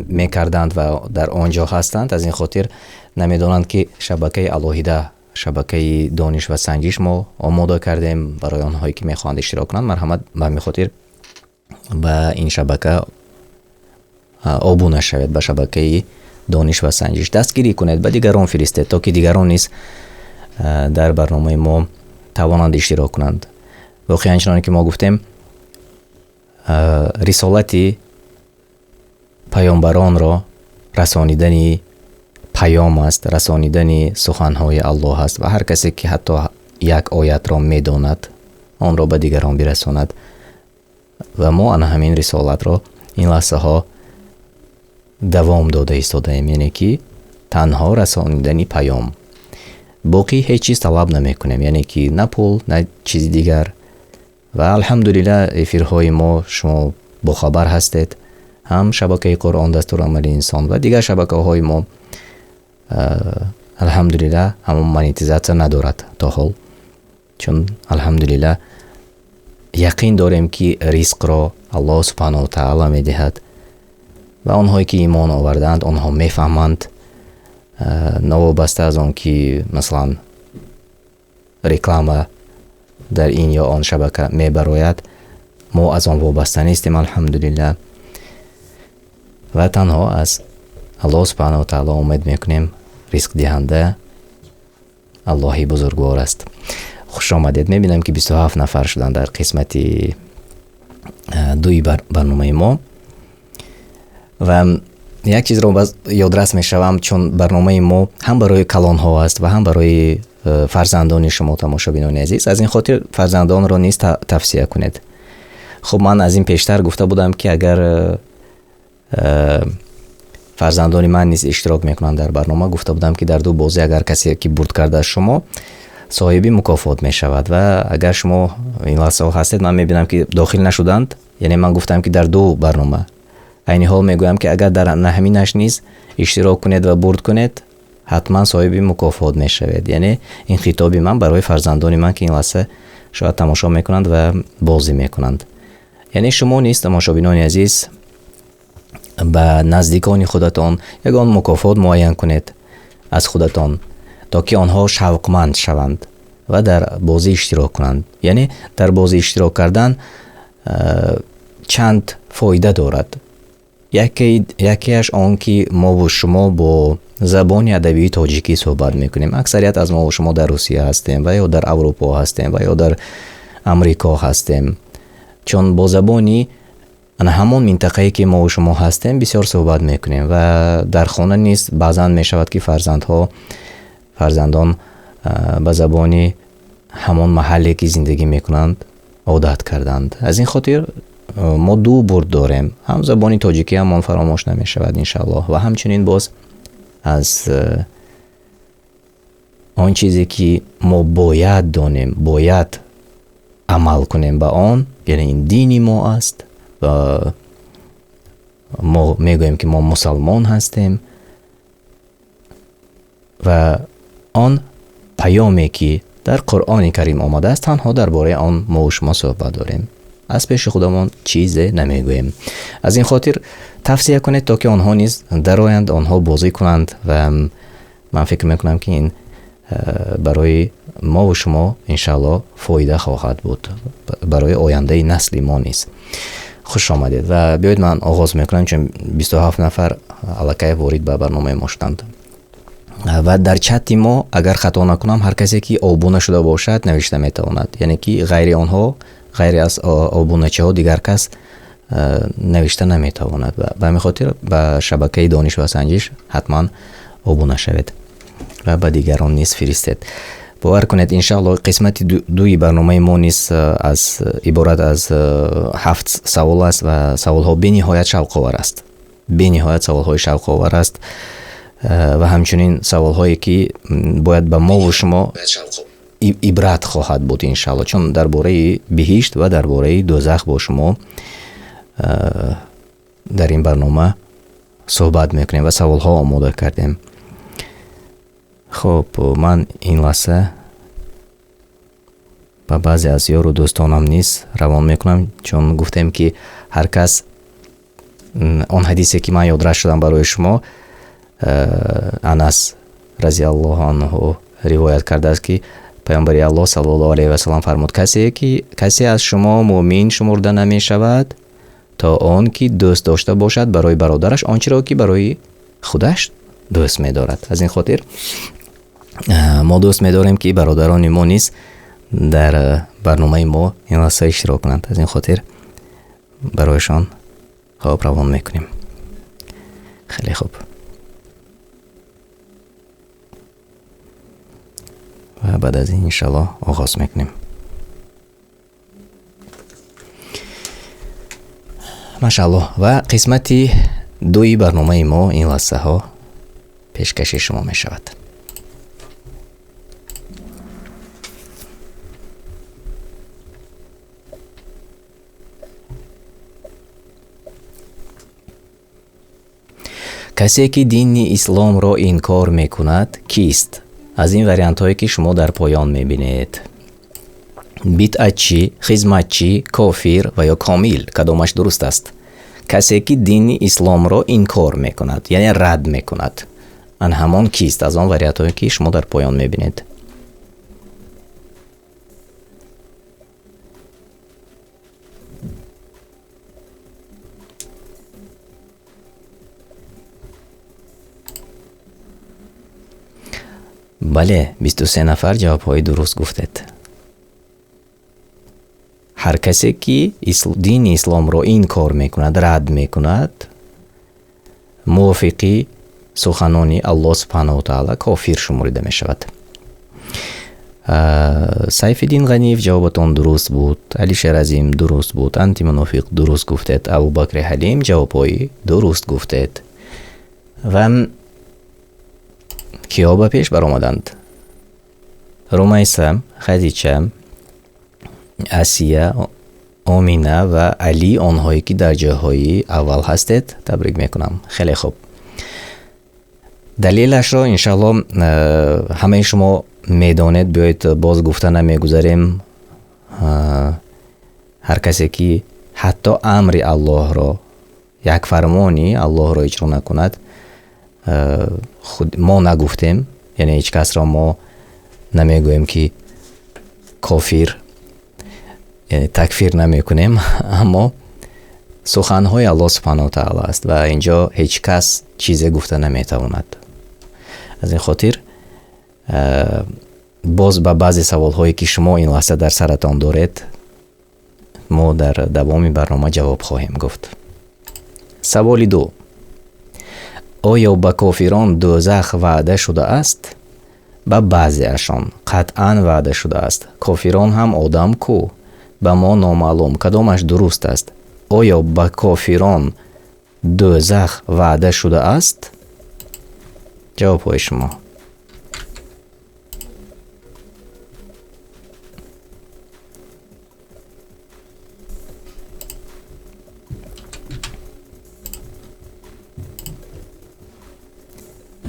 мекарданд ва дар он ҷо ҳастанд. Аз ин хотир намедонанд, ки шабакаи алоҳида, шабакаи Дониш ва Санҷиш мо омода кардем барои онҳое ки мехоҳанд иштирок кунанд. Марҳамат, ба ҳамин хотир ба ин шабака обуна шавед, ба шабакаи Дониш ва Санҷиш дастгирӣ кунед, ба дигарон фиристед, то ки дигарон низ дар барномаи мо тавонанд иштирок кунанд. Воқеан, чуноне ки мо гуфтем, рисолати паёмбаронро расонидани паём аст, расонидани суханҳои Аллоҳ аст ва ҳар касе ки ҳатто як оятро медонад, онро ба дигарон бирасонад. Ва мо ана ҳамин рисолатро ин лаҳзаҳо давом дода истодаем, яъне ки танҳо расонидани паём, боқӣ ҳеҷ чиз талаб намекунем, яъне ки на пул, на чизи дигар. Ва алҳамдулилла, эфирҳои мо, шумо бохабар ҳастед, ҳам шабакаи Қуръон дастурамали инсон ва дигар шабакаҳои мо, алҳамдулилла, ҳамон монетизатсия надорад то ҳол, чун алҳамдулилла яқин дорем, ки ризқро Аллоҳ субҳанаҳу таала медиҳад ва онҳое ки имон овардаанд, онҳо мефаҳманд, новобаста аз он ки масалан реклама дар ин ё он шабака мебарояд, мо аз он вобаста нестем, алҳамдулилла, ва танҳо аз Аллоҳ субҳанаҳу таала умед мекунем. Ризқдиҳанда Аллоҳи бузургвор аст. Хуш омадед. Мебинам, ки 27 нафар шуданд дар қисмати дуи барномаи мо. Ва як чизро боз ёдрас мешавам, чун барномаи мо ҳам барои калонҳо аст ва ҳам барои фарзандони шумо, тамошобинони азиз. Аз ин хотир фарзандонро низ тавсия кунед. Хуб, ман аз ин пештар гуфта будам, ки агар фарзандони ман низ иштирок мекунанд дар барнома, гуфта будам, ки дар ду бозӣ агар касе ки бурд карда аз шумо, Соҳиби мукофот мешавад. Ва агар шумо ин лаҳзаҳо ҳастед, ман мебинам, ки дохил нашуданд. Яъне ман гуфтам, ки дар ду барнома. Айни ҳол мегӯям, ки агар дар ҳаминаш низ иштирок кунед ва бурд кунед, ҳатман соҳиби мукофот мешавед. Яъне ин хитоби ман барои фарзандони ман, ки ин лаҳза шояд тамошо мекунанд ва бозӣ мекунанд. Яъне шумо низ, тамошобинони азиз, ба наздикони худатон ягон мукофот муайян кунед аз худатон, то ки онҳо шавқманд шаванд ва дар бозӣ иштирок кунанд. Яъне дар бозӣ иштирок кардан чанд фоида дорад. Якеаш он ки мову шумо бо забони адабии тоҷикӣ суҳбат мекунем. Аксарият аз мову шумо дар Русия ҳастем ва ё дар Аврупо ҳастем ва ё дар Амрико ҳастем. Чун бо забони ҳамон минтақае ки мову шумо ҳастем бисёр суҳбат мекунем ва дар хона низ баъзан мешавад, ки фарзандон ба забони ҳамон маҳалле ки зиндагӣ мекунанд одат карданд. Аз ин хотир мо ду бурд дорем. Ҳам забони тоҷикӣ ҳамон фаромӯш намешавад иншааллоҳ, ва ҳамчунин боз аз он чизе ки мо бояд донем, бояд амал кунем ба он, яъне ин дини мо аст ва мо мегӯем, ки мо мусалмон ҳастем ва он паёме ки дар Қуръони Карим омадааст, танҳо дар бораи он мо шумо суҳбат дорем. Аз пеши худамон чизе намегӯем. Аз ин хотир тавсия кунед, то ки онҳо низ дароянд, онҳо бозӣ кунанд ва ман фикр мекунам, ки ин барои мову шумо иншааллоҳ фоида хоҳад буд, барои ояндаи насли мо низ. Хуш омадед ва биёед ман оғоз мекунам, чун 27 нафар аллакай ворид ба барномаи мо шуданд. Ва дар чати мо, агар хато накунам, ҳар касе ки обуна шуда бошад, навишта метавонад. Яъне ки ғайри онҳо, ғайри аз обуначиҳо дигар кас навишта наметавонад. Ва ба ҳамин хотир ба шабакаи Дониш ва Санҷиш ҳатман обуна шавед ва ба дигарон низ фиристед. Бовар кунед, иншааллоҳ қисмати дуи барномаи мо низ аз иборат аз 7 савол аст ва саволҳо бениҳоят шавқовар аст. Бениҳоят саволҳои шавқовар аст ва ҳамчунин саволҳое ки бояд ба мову шумо ибрат хоҳад буд иншааллоҳ, чун дар бораи биҳишт ва дар бораи дӯзах бо шумо дар ин барнома суҳбат мекунем ва саволҳо омода кардем. Хоб, ман ин лаҳза ба баъзе аз ёру дӯстонам низ равон мекунам, чун гуфтем, ки ҳар кас он ҳадисе ки ман ёдрас шудам барои шумо, Анас разиаллоҳу анҳу ривоят кардааст, ки Паёмбари Аллоҳ саллаллоҳу алайҳи васаллам фармуд: касе аз шумо мӯмин шумурда намешавад, то он ки дӯст дошта бошад барои бародараш он чиро ки барои худаш дӯст медорад. Аз ин хотир мо дӯст медорем, ки бародарони мо низ дар барномаи мо ин лаҳза иштирок кунанд. Аз ин хотир барояшон хоб равон мекунем. Хеле хуб. Ва баъд аз ин иншаллоҳ оғоз мекунем. Машааллоҳ, ва қисмати дуи барномаи мо ин лаҳзаҳо пешкаши шумо мешавад. Касе ки дини исломро инкор мекунад кист? Аз ин вариантҳое ки шумо дар поён мебинед: бидъатчӣ, хизматчӣ, кофир ва ё комил, кадомаш дуруст аст? Касе ки дини исломро инкор мекунад, яъне рад мекунад, ан ҳамон кист? Аз он вариантҳое ки шумо дар поён мебинед. Бале, 23 нафар ҷавобҳои дуруст гуфтед. Ҳар касе ки дини исломро инкор мекунад, рад мекунад, мувофиқи суханони Аллоҳ субҳанаҳу ва таъала кофир шуморида мешавад. Сайфиддин Ғаниев, ҷавобатон дуруст буд. Алишер Азим дуруст буд. Антимунофиқ дуруст гуфтед. Абубакри Ҳалим ҷавобҳои дуруст гуфтед. Ва киҳо ба пеш баромаданд? Румайса, Хадича, Асия, Омина ва Али, онҳое ки дар ҷойҳои аввал ҳастед, табрик мекунам. Хеле хуб. Далелашро иншааллоҳ ҳамаи шумо медонед, биёед боз гуфта намегузарем. Ҳар касе ки ҳатто амри Аллоҳро, як фармони Аллоҳро иҷро накунад, худ мо нагуфтем, яъне ҳеҷ касро мо намегӯем ки кофир, яъне такфир намекунем, аммо суханҳои Аллоҳ субҳанаҳу ва таъоло аст ва инҷо ҳеҷ кас чизе гуфта наметавонад. Аз ин хотир боз ба баъзе саволҳое ки шумо ин лаҳза дар саратон доред, мо дар давоми барнома ҷавоб хоҳем гуфт. Саволи 2. Оё ба кофирон дӯзах ваъда шудааст? Ба баъзеашон қатъан ваъда шудааст. Кофирон ҳам одам ку? Ба мо номаълум. Кадомаш дуруст аст? Оё ба кофирон дӯзах ваъда шудааст? Ҷавобҳои шумо.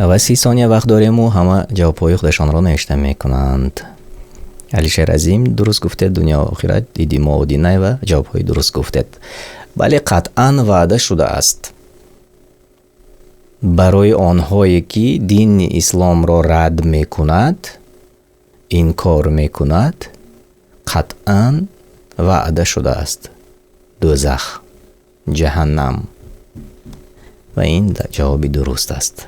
Ва 30 сония вақт дорему ҳама ҷавобҳои худашонро навишта мекунанд. Алишер Азим дуруст гуфтед, дунё охират, Идимо Одинаева ҷавобҳои дуруст гуфтед. Бале, қатъан ваъда шудааст барои онҳое ки дини исломро рад мекунад, инкор мекунад, қатъан ваъда шудааст дӯзах, ҷаҳаннам. Ва ин ҷавоби дуруст аст.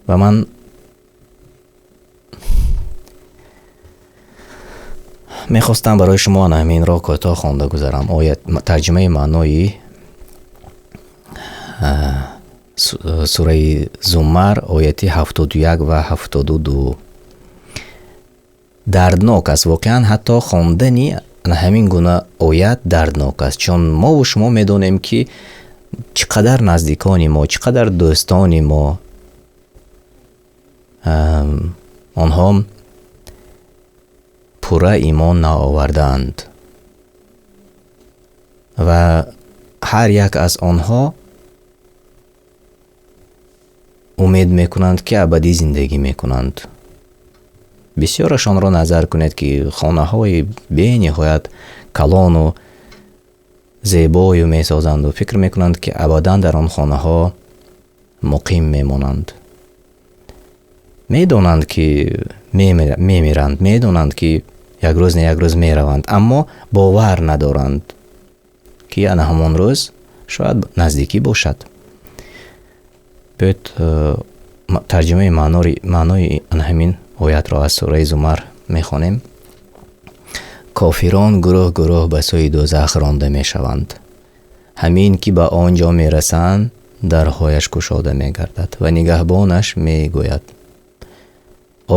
Ва ман мехостам барои шумо ана ҳаминро кӯтоҳ хонда гузарам. Оят тарҷумаи маънои сураи Зумар, ояти 71 ва 72. Дарднок аст воқеан, ҳатто хондани ана ҳамин гуна оят дарднок аст, чун мову шумо медонем ки чӣ қадар наздикони мо, чӣ қадар дӯстони мо, онҳо пурра имон наовардаанд ва ҳар як аз онҳо умед мекунанд ки абадӣ зиндагӣ мекунанд. Бисёрашонро назар кунед ки хонаҳои бениҳоят калону зебою месозанду фикр мекунанд ки абадан дар он хонаҳо муқим мемонанд. Медонанд ки мемиранд, медонанд ки як рӯз не як рӯз мераванд, аммо бовар надоранд ки ана ҳамон рӯз шояд наздикӣ бошад. Биёед тарҷумаи маънои ана ҳамин оятро аз сураи Зумар мехонем. Кофирон гурӯҳ гурӯҳ ба сӯи дӯзах ронда мешаванд. Ҳамин ки ба он ҷо мерасанд, дарҳояш кушода мегардад ва нигаҳбонаш мегӯяд: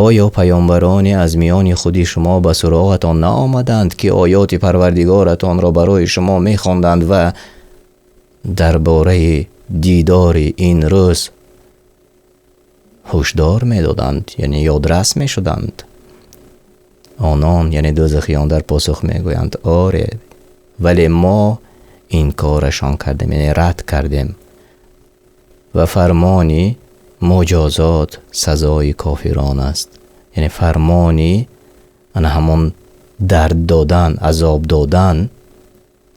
оё паёмбароне аз миёни худи шумо ба суроғатон наомаданд ки оёти парвардигоратонро барои шумо мехонданд ва дар бораи дидори ин рӯз ҳушдор медоданд, яъне ёдрас мешуданд? Онон, яъне дӯзахиён, дар посух мегӯянд: оре, вале мо инкорашон кардем, яъне рад кардем ва фармони муҷозот сазои кофирон аст. Яъне фармони ана ҳамон дард додан, азоб додан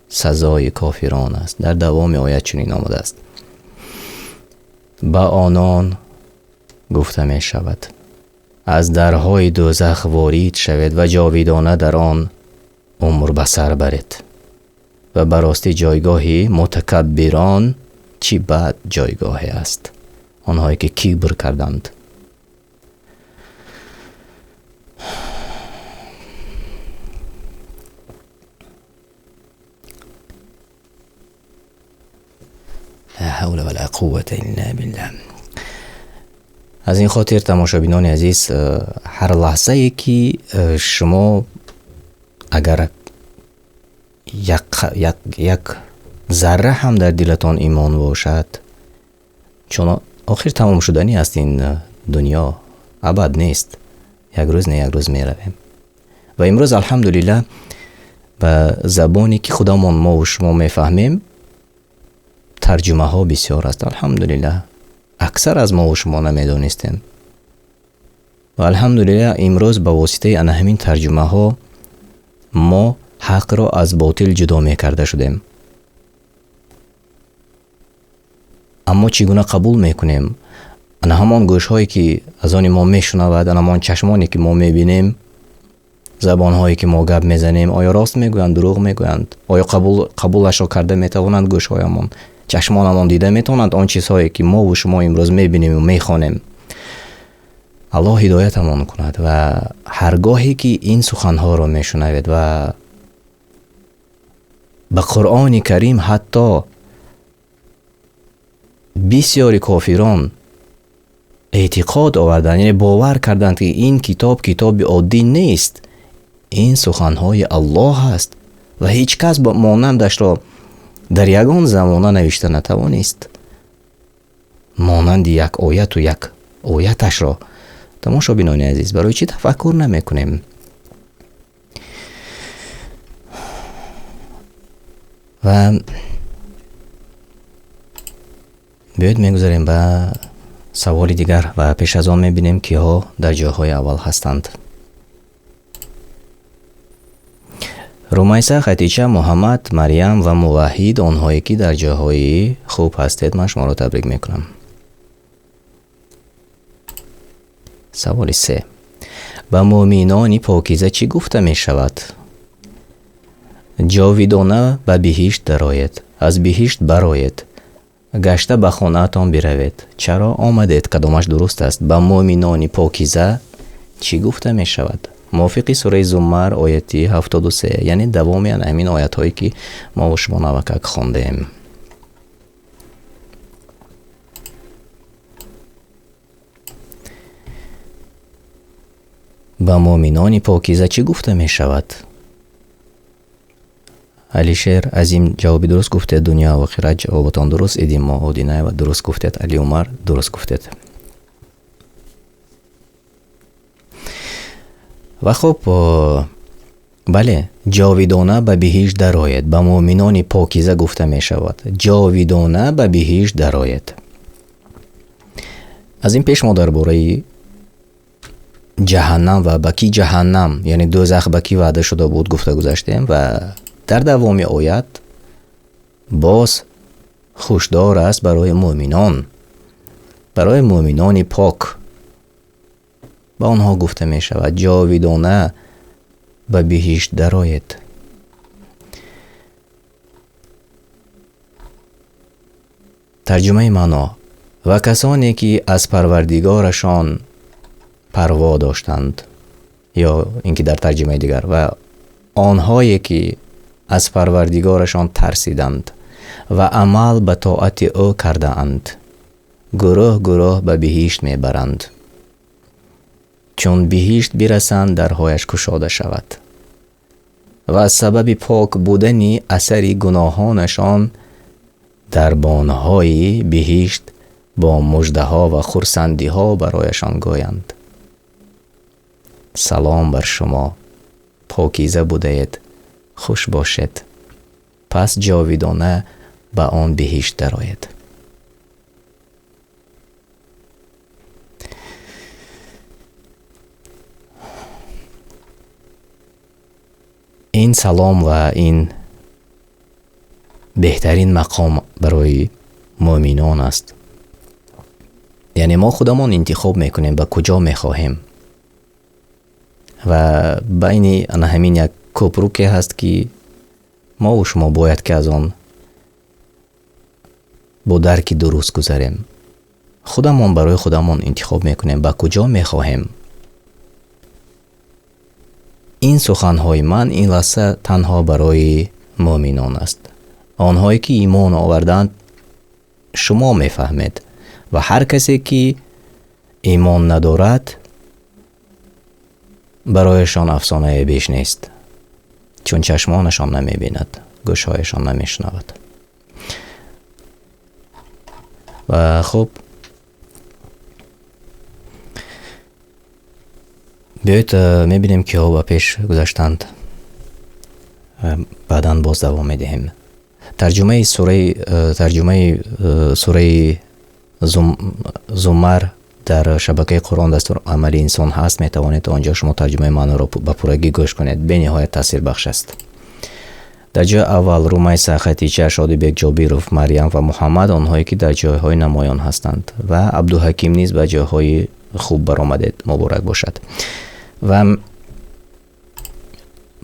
сазои кофирон аст. Дар давоми оят чунин омадааст: ба онон гуфта мешавад: аз дарҳои дӯзах ворид шавед ва ҷовидона дар он умр ба сар баред. Ва ба ростӣ ҷойгоҳи мутакаббирон чӣ бад ҷойгоҳе аст. Онҳое ки кибр карданд. Ла ҳавла ва ла қуввата илла биллаҳ. Аз ин хотир тамошобинони азиз, ҳар лаҳзае ки шумо агар як зарра ҳам дар дилатон имон бошад, чун Охир тамом шудани аст ин дунё, абад нест. Як рӯз не як рӯз меравем. Ва имрӯз алҳамдулиллаҳ ба забоне ки худамон мо ва шумо мефаҳмем тарҷумаҳо бисёр аст. Алҳамдулиллаҳ аксар аз мо ва шумо намедонистем. Ва алҳамдулиллаҳ имрӯз ба воситаи ана ҳамин тарҷумаҳо мо ҳақро аз ботил ҷудо мекарда шудем. Аммо чӣ гуна қабул мекунем? Ана ҳамон гӯшҳое ки аз они мо мешунавад, ана ҳамон чашмоне ки мо мебинем, забонҳое ки мо гап мезанем, оё рост мегӯянд, дурӯғ мегӯянд? Оё қабулашро карда метавонанд гӯшҳоямон? Чашмонамон дида метавонанд он чизҳое ки мо ва шумо имрӯз мебинем ва мехонем? Аллоҳ ҳидоятамон кунад ва ҳар гоҳе ки ин суханҳоро мешунавед ва ба Қуръони Карим ҳатто бисёри кофирон эътиқод оварданд, яъне бовар карданд, ки ин китоб китоби оддӣ нест, ин суханҳои Аллоҳ аст ва ҳеҷ кас монандашро дар ягон замона навишта натавонист. Монанди як ояту як ояташро. Тамошобинони азиз, барои чӣ тафаккур намекунем? Ва биёед мегузарем ба саволи дигар ва пеш аз он мебинем, киҳо дар ҷойҳои аввал ҳастанд. Румайса, Хатича, Муҳаммад, Марьям ва Муваҳид, онҳое ки дар ҷойҳои хуб ҳастед, ман шуморо табрик мекунам. Саволи се. Ба муъминони покиза чӣ гуфта мешавад? Ҷовидона ба биҳишт дароед, аз биҳишт бароед, гашта ба хонаатон биравед. Чаро омадед? Кадомаш дуруст аст? Ба муъминони покиза чӣ гуфта мешавад? Мувофиқи сураи Зумар ояти 73, яъне давоми ҳамин оятҳое ки мо ва шумо навакак хондем. Ба муъминони покиза чӣ гуфта мешавад? Алишер Азим ҷавоби дуруст гуфтед, дунё ва охират ҷавобатон дуруст, Идимо Одинаева дуруст гуфтед, Али Умар дуруст гуфтед. Ва хуб, бале, ҷовидона ба биҳишт дароед, ба муъминони покиза гуфта мешавад. Ҷовидона ба биҳишт дароед. Аз ин пеш мо дар бораи ҷаҳаннам ва ба ки ҷаҳаннам, яъне дӯзах ба ки ваъда шуда буд гуфта гузаштем ва дар давоми оят боз хушдор аст барои муъминон, барои муъминони пок. Ба онҳо гуфта мешавад ҷовидона ба биҳишт дароед. Тарҷумаи маъно: ва касоне ки аз парвардигорашон парво доштанд, ё ин ки дар тарҷумаи дигар ва онҳое ки аз парвардигорашон тарсиданд ва амал ба тоати ӯ кардаанд, гурӯҳ гурӯҳ ба биҳишт мебаранд. Чун биҳишт бирасанд, дарҳояш кушода шавад ва аз сабаби пок будани асари гуноҳонашон дарбонҳои биҳишт бо муждаҳо ва хурсандиҳо барояшон гӯянд: салом бар шумо, покиза будаед, хуш бошед, пас ҷовидона ба он биҳишт дароед. Ин салом ва ин беҳтарин мақом барои муъминон аст. Яъне мо худамон интихоб мекунем ба куҷо мехоҳем. Ва байни ана ҳамин як кӯпруке ҳаст ки мо ва шумо бояд ки аз он бо дарки дуруст гузарем. Худамон барои худамон интихоб мекунем ба куҷо мехоҳем. Ин суханҳои ман ин лаҳза танҳо барои муъминон аст. Онҳое ки имон оварданд шумо мефаҳмед ва ҳар касе ки имон надорад барояшон афсонае беш нест, чун чашмонашон намебинад, гӯшҳояшон намешунавад. Ва хуб, Биёед мебинем, киҳо ба пеш гузаштанд. Баъдан боз давом медиҳем. Тарҷумаи сураи Зумар дар шабакаи Қуръон дастур амали инсон ҳаст. Метавонед он ҷо шумо тарҷумаи маъноро ба пуррагӣ гӯш кунед. Бениҳоят таъсирбахш аст. Дар ҷои аввал Румайса, Хатича, Шодибек Ҷобиров, Марьям ва Муҳаммад, онҳое ки дар ҷойҳои намоён ҳастанд, ва Абдуҳаким низ ба ҷойҳои хуб баромадед, муборак бошад. Ва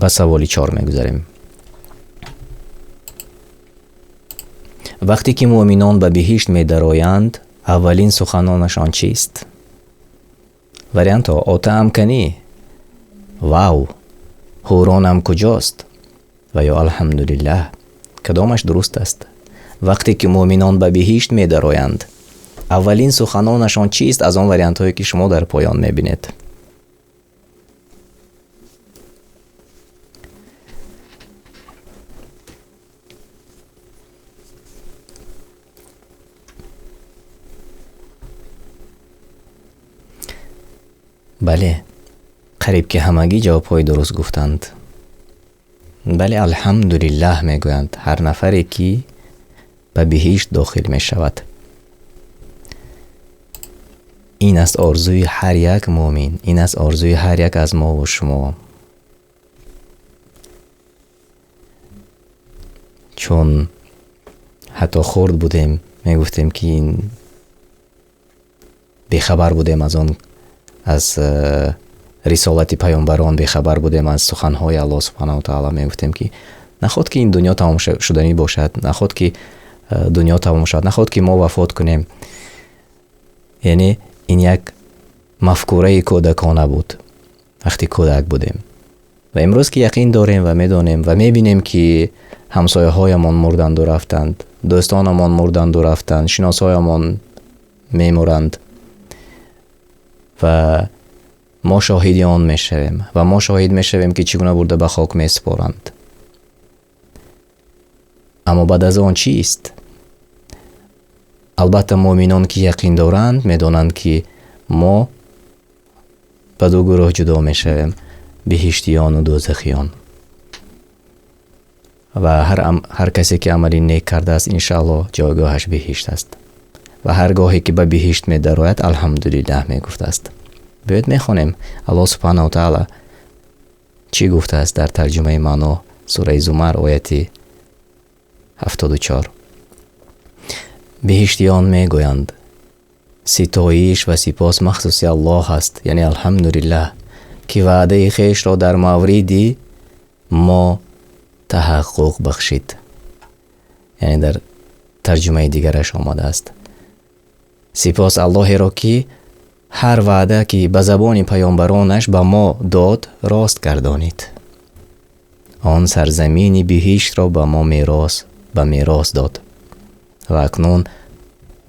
ба саволи чор мегузарем. Вақте ки муъминон ба биҳишт медароянд, аввалин суханонашон чист? Вариантҳо: отаам канӣ, вав, ҳуронам куҷост ва ё алҳамдулиллаҳ. Кадомаш дуруст аст? Вақте ки муъминон ба биҳишт медароянд, аввалин суханонашон чист аз он вариантҳое, ки шумо дар поён мебинед? Бале, қариб ки ҳамагӣ ҷавобҳои дуруст гуфтанд. Бале, алҳамдулиллаҳ мегӯянд ҳар нафаре, ки ба биҳишт дохил мешавад. Ин аст орзуи ҳар як муъмин, ин аст орзуи ҳар як аз мову шумо. Чун ҳатто хурд будем, мегуфтем, ки ин бехабар будем аз он, аз рисолати паёмбарон бехабар будем, аз суханҳои Аллоҳ субҳанаҳу таала, мегуфтем, ки наход ки ин дунё тамом шуданӣ бошад, наход ки дунё тамом шавад, наход ки мо вафот кунем. Яъне ин як мафкураи кӯдакона буд, вақте кӯдак будем. Ва имрӯз ки яқин дорем ва медонем ва мебинем, ки ҳамсояҳоямон мурданду рафтанд, дӯстонамон мурданду рафтанд, шиносҳоямон мемуранд ва мо шоҳиди он мешавем, ва мо шоҳид мешавем, ки чӣ гуна бурда ба хок месупоранд. Аммо баъд аз он чист? Албатта, муъминон, ки яқин доранд, медонанд, ки мо ба ду гурӯҳ ҷудо мешавем: биҳиштиёну дӯзахиён. Ва ҳар касе ки амали нек кардааст, иншааллоҳ, ҷойгоҳаш биҳишт аст ва ҳар гоҳе ки ба биҳишт медарояд, алҳамдулиллаҳ мегуфтааст. Биёед мехонем, Аллоҳ субҳанаҳу таала чӣ гуфтааст дар тарҷумаи маъно, сураи Зумар, ояти 74. Биҳиштиён мегӯянд: ситоиш ва сипос махсуси Аллоҳ аст, яъне алҳамдулиллаҳ, ки ваъдаи хешро дар мавриди мо таҳаққуқ бахшид. Яъне дар тарҷумаи дигараш омадааст: сипос Аллоҳеро, ки ҳар ваъда, ки ба забони паёмбаронаш ба мо дод, рост гардонид. Он сарзамини биҳиштро ба мо мерос дод ва акнун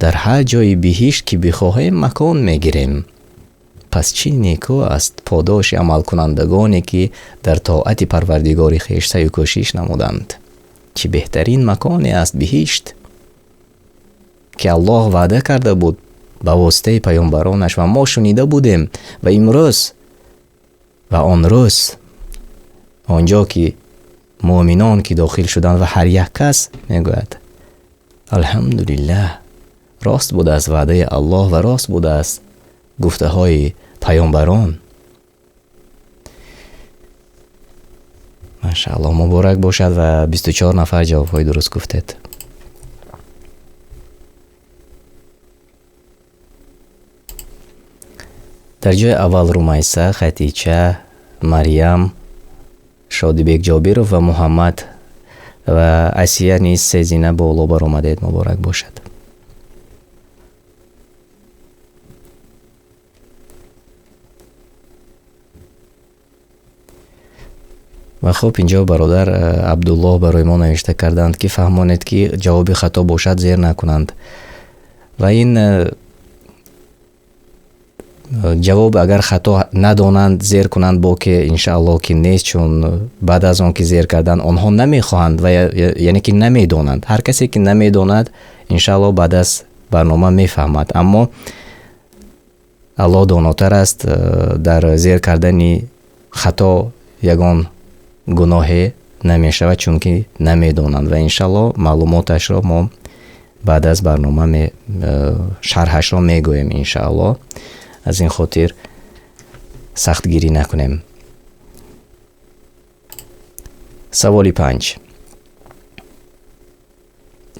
дар ҳар ҷои биҳишт, ки бихоҳем, макон мегирем. Пас чӣ неку аст подоши амалкунандагоне, ки дар тоати Парвардигори хеш саъю кӯшиш намуданд. Чӣ беҳтарин маконе аст биҳишт, ки Аллоҳ ваъда карда буд ба воситаи паёмбаронаш ва мо шунида будем. Ва имрӯз ва он рӯз он ҷо ки муъминон ки дохил шуданд ва ҳар як кас мегӯяд: алҳамдулиллаҳ, рост будааст ваъдаи Аллоҳ ва рост будааст гуфтаҳои паёмбарон. Машааллоҳ, муборак бошад, ва 24 нафар ҷавобҳои дуруст гуфтед. Дар ҷои аввал Румайса, Хатича, Марьям, Шодибек Ҷобиров ва Муҳаммад ва Асия низ се зина боло баромадед, муборак бошад. Ва хуб, инҷо бародар Абдуллоҳ барои мо навишта карданд, ки фаҳмонед, ки ҷавоби хато бошад, зер накунанд. Ва ин ҷавоб агар хато надонанд, зер кунанд, бо ки иншааллоҳ ки нест, чун баъд аз он ки зер кардан, онҳо намехоҳанд ва яъне ки намедонанд. Ҳар касе ки намедонад, иншааллоҳ, баъд аз барнома мефаҳмад. Аммо Аллоҳ донотар аст, дар зер кардани хато ягон гуноҳе намешавад, чунки намедонанд ва иншааллоҳ маълумоташро мо баъд аз барнома шарҳашро мегӯем иншааллоҳ. Аз ин хотир сахтгирӣ накунем. Саволи 5.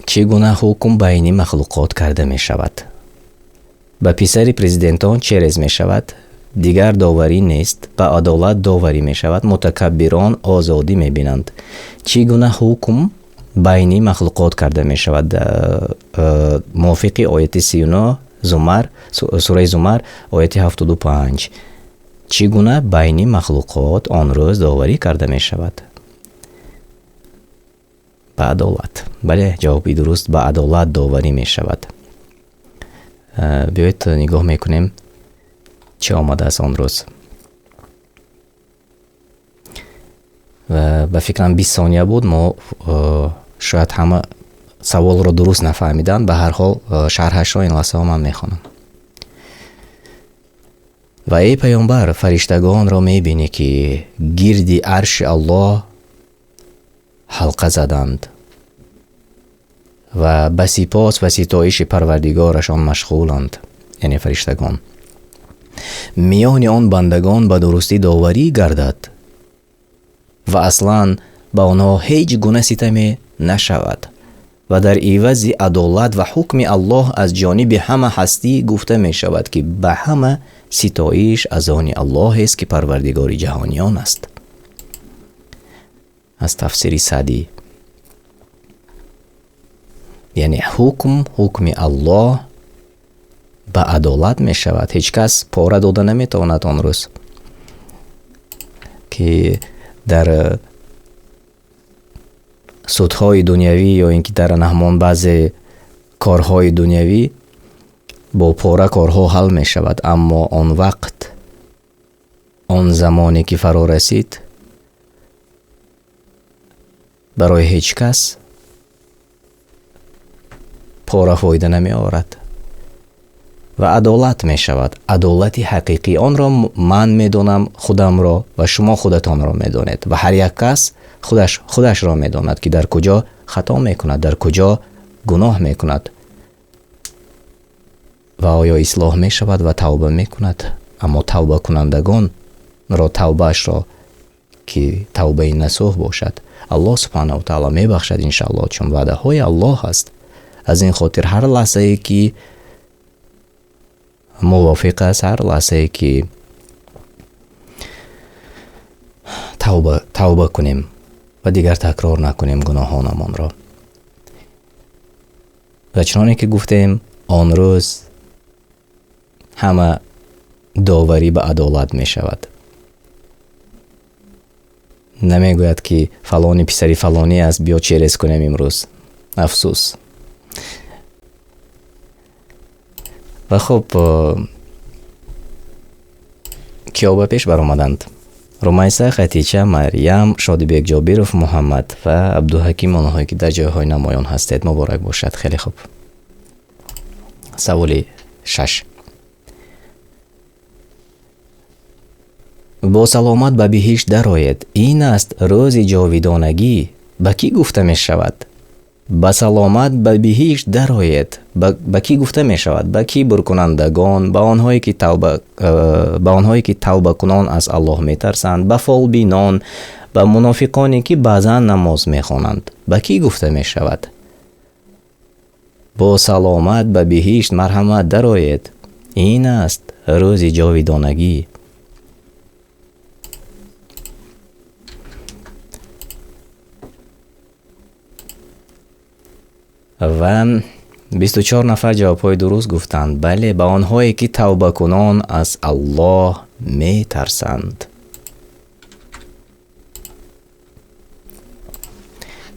Чӣ гуна ҳукм байни махлуқот карда мешавад? Ба писари президентон через мешавад, дигар доварӣ нест, ба адолат доварӣ мешавад, мутакаббирон озодӣ мебинанд. Чӣ гуна ҳукм байни махлуқот карда мешавад? Мувофиқи ояти 39 Зумар, сураи Зумар, ояти 75. Чӣ гуна байни махлуқот он рӯз доварӣ карда мешавад? Ба адолат. Бале, ҷавоби дуруст, ба адолат доварӣ мешавад. Биёед нигоҳ мекунем, чӣ омадааст он рӯз. Ва ба фикрам 20 сония буд, мо шояд ҳама саволро дуруст нафаҳмиданд, ба ҳар ҳол шарҳашро ин лаҳзаҳо ман мехонам. Ва эй паёмбар, фариштагонро мебинӣ, ки гирди арши Аллоҳ ҳалқа заданд ва ба сипос ва ситоиши парвардигорашон машғуланд, яъне фариштагон. Миёни он бандагон ба дурустӣ доварӣ гардад ва аслан ба онҳо ҳеҷ гуна ситаме нашавад ва дар ивази адолат ва ҳукми Аллоҳ аз ҷониби ҳама ҳастӣ гуфта мешавад, ки ба ҳама ситоиш аз они Аллоҳест, ки парвардигори ҷаҳониён аст. Аз тафсири Саъдӣ. Яъне ҳукм, ҳукми Аллоҳ ба адолат мешавад. Ҳеҷ кас пора дода наметавонад он рӯз, ки дар судҳои дунявӣ ё ин ки дар ҳамон баъзе корҳои дунявӣ бо пора корҳо ҳал мешавад, аммо он вақт, он замоне ки фаро расид, барои ҳеҷ кас пора фоида намеорад ва адолат мешавад. Адолати ҳақиқӣ, онро ман медонам худамро ва шумо худатонро медонед ва ҳар як кас худашро медонад, ки дар куҷо хато мекунад, дар куҷо гуноҳ мекунад ва оё ислоҳ мешавад ва тавба мекунад. Аммо тавбакунандагонро тавбаашро, ки тавбаи насӯҳ бошад, Аллоҳ субҳанаҳу ва таъоло мебахшад иншааллоҳ, чун ваъдаҳои Аллоҳ аст. Аз ин хотир ҳар лаҳзае ки мувофиқ аст, ҳар лаҳзае ки тавба кунем ва дигар такрор накунем гуноҳонамонро. Ва чуноне ки гуфтем, он рӯз ҳама доварӣ ба адолат мешавад. Намегӯяд, ки фалони писари фалонӣ аст, биё через кунем имрӯз. Афсӯс. Ва хуб, киё ба пеш баромаданд? Румайса, Хатича, Марьям, Шодибек Ҷобиров, Муҳаммад ва Абдуҳаким, онҳое ки дар ҷойҳои намоён ҳастед, муборак бошад. Хеле хуб. Саволи 6. Бо саломат ба биҳишт дароед. Ин аст рӯзи ҷовидонагӣ. Ба кӣ гуфта мешавад? Ба саломат ба биҳишт дароед. Ба кӣ гуфта мешавад? Ба кибркунандагон, ба онҳое ки тавбакунон аз Аллоҳ метарсанд, ба фолбинон, ба мунофиқоне ки баъзан намоз мехонанд. Ба кӣ гуфта мешавад? Бо саломат ба биҳишт марҳамат дароед. Ин аст рӯзи ҷовидонагӣ. Ва 24 нафар ҷавобҳои дуруст гуфтанд. Бале, ба онҳое ки тавбакунон аз Аллоҳ метарсанд.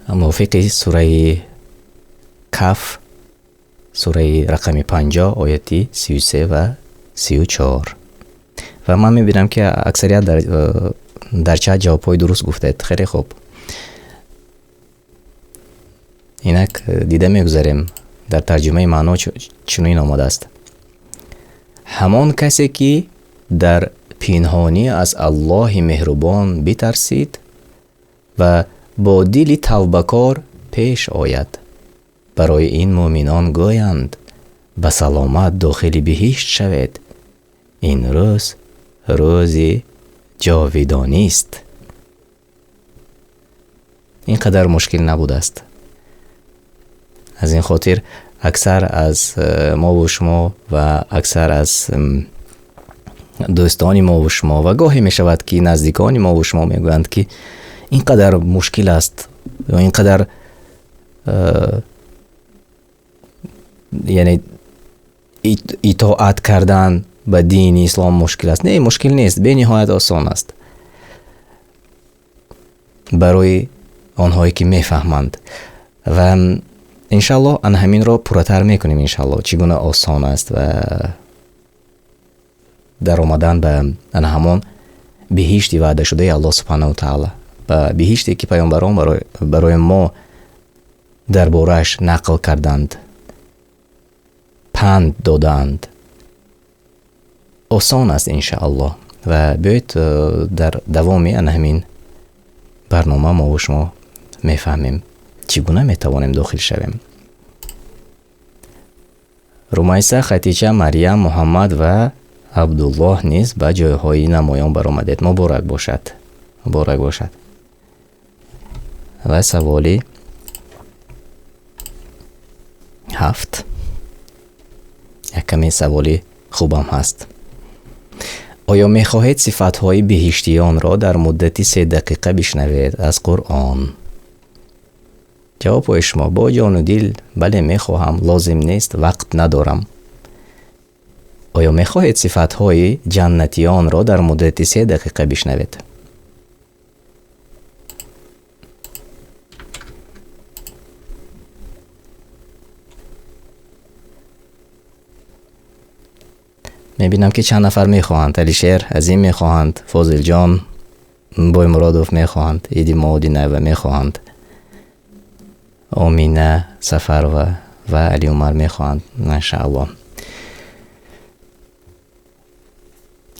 Мувофиқи сураи Каф, сураи рақами 50, ояти 33 ва 34. Ва ман мебинам, ки аксарият дар чат ҷавобҳои дуруст гуфтед. Хеле хуб. Инак дида мегузарем. Дар тарҷумаи маъно чунин омадааст: Ҳамон касе ки дар пинҳонӣ аз Аллоҳи меҳрубон битарсид ва бо дили тавбакор пеш ояд. Барои ин муъминон гӯянд: ба саломат дохили биҳишт шавед. Ин рӯз рӯзи ҷовидонист. Ин қадар мушкил набудааст. Аз ин хотир аксар аз мо ва шумо ва аксар аз дӯстони мо ва шумо ва гоҳе мешавад ки наздикони мо ва шумо мегӯянд ки ин қадар мушкил аст ё ин қадар яъне итоат кардан ба дини ислом мушкил аст. Не, мушкил нест, бениҳоят осон аст барои онҳое ки мефаҳманд. Ва иншаллоҳ ана ҳаминро пурратар мекунем, иншаллоҳ чӣ гуна осон аст ва дар омадан ба ана ҳамон биҳишти ваъдашудаи Аллоҳ субҳанаҳу ва таъоло, ба биҳиште ки паёмбарон барои мо дар борааш нақл карданд, панд додаанд. Осон аст иншааллоҳ. Ва биёед дар давоми ана ҳамин барнома мо ва шумо мефаҳмем чӣ гуна метавонем дохил шавем. Румайса, Хатича, Марьям, Муҳаммад ва Абдуллоҳ низ ба ҷойҳои намоён баромадед. Муборак бошад, муборак бошад. Ва саволи 7, як каме саволи хубам ҳаст. Оё мехоҳед сифатҳои биҳиштиёнро дар муддати 3 дақиқа бишнавед аз Қуръон? Ҷавобҳои шумо: бо ҷону дил, бале мехоҳам, лозим нест, вақт надорам. Оё мехоҳед сифатҳои ҷаннатиёнро дар муддати 3 дақиқа бишнавед? Мебинам ки чанд нафар мехоҳанд. Алишер Азим мехоҳанд, Фозилҷон Боймуродов мехоҳанд, Иди Моудинаева мехоҳанд, Омина Сафарова ва Али Умар мехоҳанд. Машааллоҳ.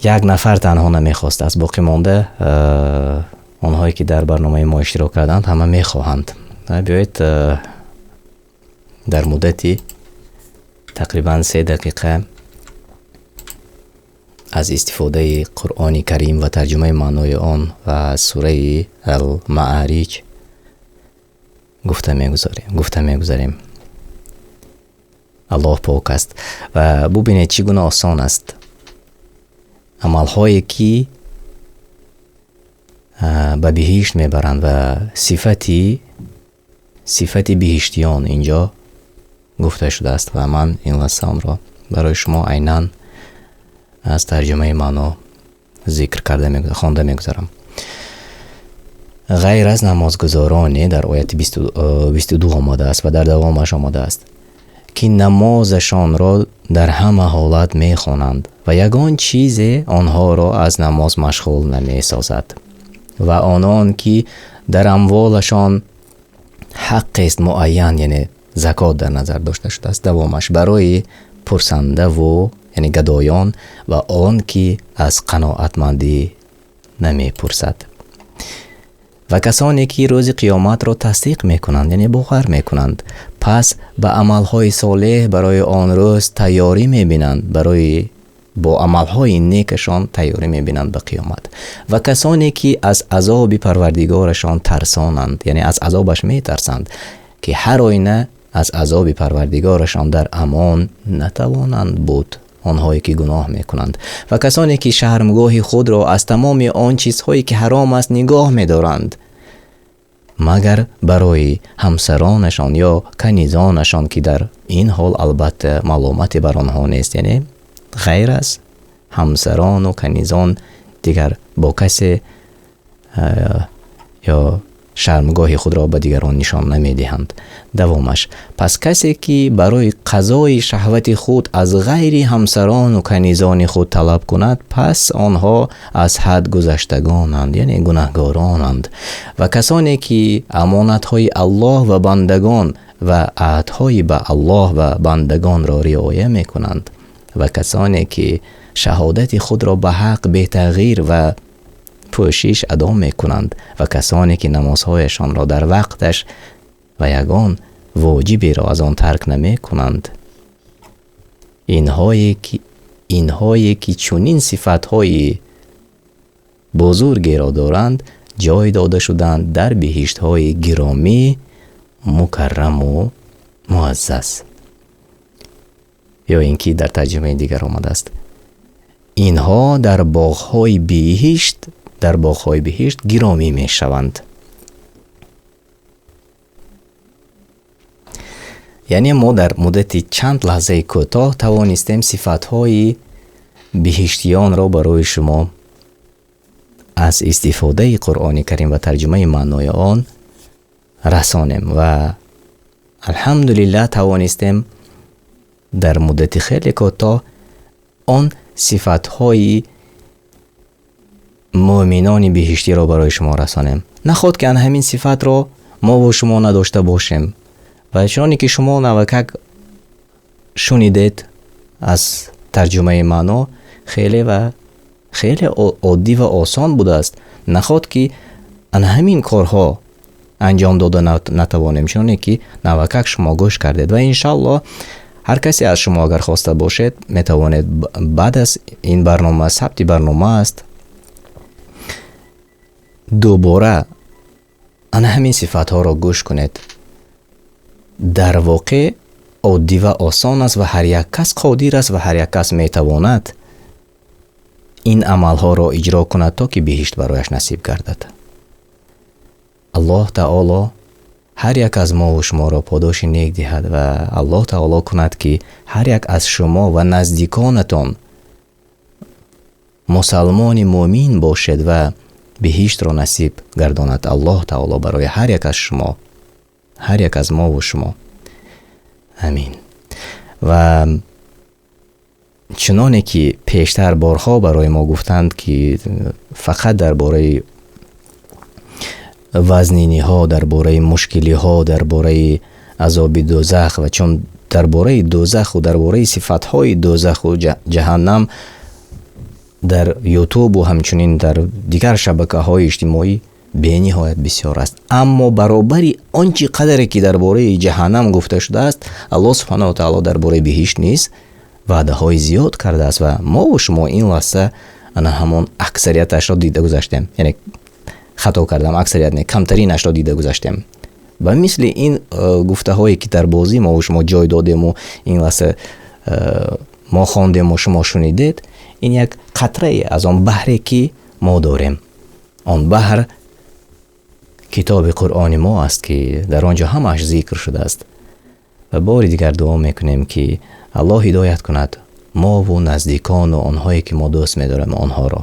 Як нафар танҳо намехостааст, боқӣ монда онҳое ки дар барномаи мо иштирок карданд ҳама мехоҳанд. Биёед дар муддати тақрибан 3 дақиқа аз истифодаи Қуръони Карим ва тарҷумаи маънои он ва сураи Ал-Маъариҷ гуфта мегузарем. Аллоҳ пок аст ва бубинед чӣ гуна осон аст. Амалҳое ки ба биҳишт мебаранд ва сифати биҳиштиён инҷо гуфта шудааст ва ман ин лаҳза онро барои шумо айнан аз тарҷумаи маъно зикр карда хонда мегузарам. Ғайр аз намозгузороне дар ояти 22 омадааст ва дар давомаш омадааст ки намозашонро дар ҳама ҳолат мехонанд ва ягон чизе онҳоро аз намоз машғул намесозад ва онон ки дар амволашон ҳаққест муайян, яъне закот дар назар дошта шудааст, давомаш барои пурсандаву яъне гадоён ва он ки аз қаноатмандӣ намепурсад ва касоне ки рӯзи қиёматро тасдиқ мекунанд, яъне бовар мекунанд, пас ба амалҳои солеҳ барои он рӯз тайёрӣ мебинанд, барои бо амалҳои некашон тайёрӣ мебинанд ба қиёмат ва касоне ки аз азоби парвардигорашон тарсонанд, яъне аз азобаш метарсанд, ки ҳар оина аз азоби парвардигорашон дар амон натавонанд буд, онҳое ки гуноҳ мекунанд ва касоне ки шармгоҳи худро аз тамоми он чизҳое ки ҳаром аст нигоҳ медоранд, магар барои ҳамсаронашон ё канизонашон ки дар ин ҳол албатта маломате бар онҳо нест, яъне ғайр аз ҳамсарону канизон дигар бо касе ё шармгоҳи худро ба дигарон нишон намедиҳанд. Давомаш: пас касе ки барои қазои шаҳвати худ аз ғайри ҳамсарону канизони худ талаб кунад, пас онҳо аз ҳад гузаштагонанд, яъне гунаҳгоронанд. Ва касоне ки амонатҳои Аллоҳ ва бандагон ва аҳдҳои ба Аллоҳ ва бандагонро риоя мекунанд Ва касоне ки шаҳодати худро ба ҳақ бетағйир ва пӯшиш адо мекунанд ва касоне ки намозҳояшонро дар вақташ ва ягон воҷиберо аз он тарк намекунанд. Инҳое ки чунин сифатҳои бузургеро доранд, ҷой дода шуданд дар биҳиштҳои гиромӣ, мукарраму муаззаз. Ё ин ки дар тарҷумаи дигар омадааст: инҳо дар боғҳои биҳишт, дар боғҳои биҳишт гиромӣ мешаванд. Яъне мо дар муддати чанд лаҳзаи кӯтоҳ тавонистем сифатҳои биҳиштиёнро барои шумо аз истифодаи Қуръони Карим ва тарҷумаи маънои он расонем ва алҳамдулиллаҳ тавонистем дар муддати хеле кӯтоҳ он сифатҳои муъминони биҳиштиро барои шумо расонем. Наход ки ан ҳамин сифатро мо бо шумо надошта бошем ва чуноне ки шумо навакак шунидед аз тарҷумаи маъно, хеле ва хеле оддӣ ва осон будааст. Наход ки ан ҳамин корҳо анҷом дода натавонем, чуноне ки навакак шумо гӯш кардед. Ва иншааллоҳ ҳар касе аз шумо агар хоста бошед, метавонед баъд аз ин барнома, сабти барнома аст, дубора ана ҳамин сифатҳоро гӯш кунед. Дар воқеъ оддӣ ва осон аст ва ҳар як кас қодир аст ва ҳар як кас метавонад ин амалҳоро иҷро кунад, то ки биҳишт барояш насиб гардад. Аллоҳ таоло ҳар як аз мо ва шуморо подоши нек диҳад ва Аллоҳ таоло кунад, ки ҳар як аз шумо ва наздиконатон мусалмони мӯмин бошед ва биҳиштро насиб гардонад Аллоҳ таоло барои ҳар як аз шумо, ҳар як аз мо ва шумо. Амин. Ва чуноне ки пештар борҳо барои мо гуфтанд, ки фақат дар бораи вазниниҳо, дар бораи мушкилиҳо, дар бораи азоби дӯзах ва чун дар бораи дӯзаху дар бораи сифатҳои дӯзаху ҷаҳаннам дар Ютубу ҳамчунин дар дигар шабакаҳои иҷтимоӣ бениҳоят бисёр аст. Аммо баробари он чӣ қадаре ки дар бораи ҷаҳаннам гуфта шудааст, Аллоҳ субҳанаҳу ва таъоло дар бораи биҳишт низ ваъдаҳои зиёд кардааст ва мо ва шумо ин лаҳза ана ҳамон аксарияташро дида гузаштем. Яъне хато кардам, аксарият не, камтаринашро дида гузаштем. Ва мисли ин гуфтаҳое ки дар бозӣ мо ва шумо ҷой додему ин лаҳза мо хондему шумо шунидед, ин як қатрае аз он баҳре ки мо дорем. Он баҳр китоби Қуръони мо аст, ки дар он ҷо ҳамааш зикр шудааст. Ва бори дигар дуо мекунем, ки Аллоҳ ҳидоят кунад мову наздикону онҳое ки мо дӯст медорем онҳоро,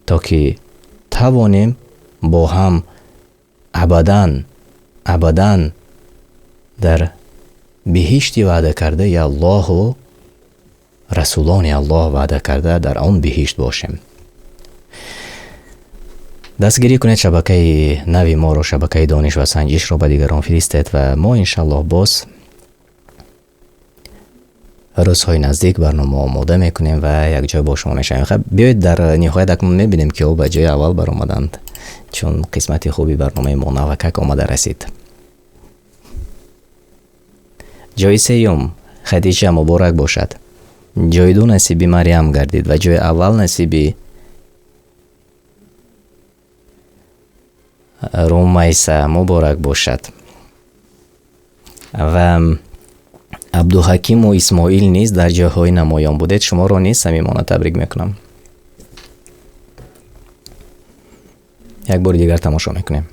то ки тавонем бо ҳам абадан, абадан дар биҳишти ваъда кардаи Аллоҳу расулони Аллоҳ ваъда карда дар он биҳишт бошем. Дастгирӣ кунед шабакаи нави моро, шабакаи дониш ва санҷишро ба дигарон фиристед ва мо иншаллоҳ боз рӯзҳои наздик барнома омода мекунем ва якҷо бо шумо мешавем. Хаб, биёед дар ниҳоят акнун мебинем, ки ҳо ба ҷои аввал баромаданд, чун қисмати хуби барномаи мо навакак омада расид. Ҷои сеюм Хадича муборак бошад. Ҷои ду насиби Марьям гардид ва ҷои аввал насиби Румайса муборак бошад. Ва Абдуҳакиму Исмоил низ дар ҷойҳои намоён будед. Шуморо низ самимона табрик мекунам. Як бори дигар тамошо мекунем.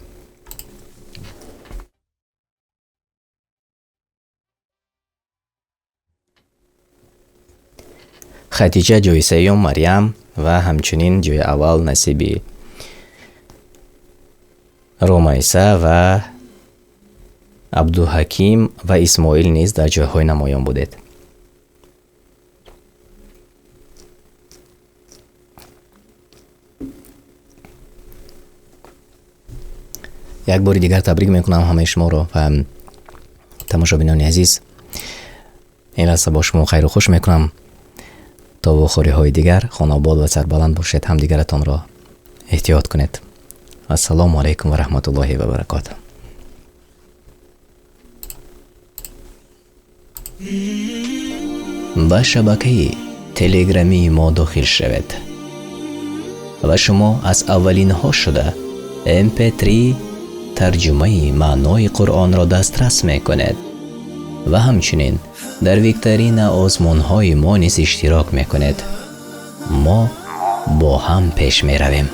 Хадиҷа ҷои сеюм, Марьям ва ҳамчунин ҷои аввал насиби Румайса ва Абдуҳаким ва Исмоил низ дар ҷойҳои намоён будед. Як бори дигар табрик мекунам ҳамаи шуморо ва тамошобинони азиз. Ин лаҳза бо шумо хайру хуш мекунам. То вохӯриҳои дигар хонаобод ва сарбаланд бошед, ҳамдигаратонро эҳтиёт кунед. Ассалому алайкум ва раҳматуллоҳи ва баракотуҳ. Ба шабакаи телеграмии мо дохил шавед ва шумо аз аввалинҳо шуда mp3 тарҷумаи маънои Қуръонро дастрас мекунед ва ҳамчунин дар викторина озмунҳои мо низ иштирок мекунед. Мо бо ҳам пеш меравем.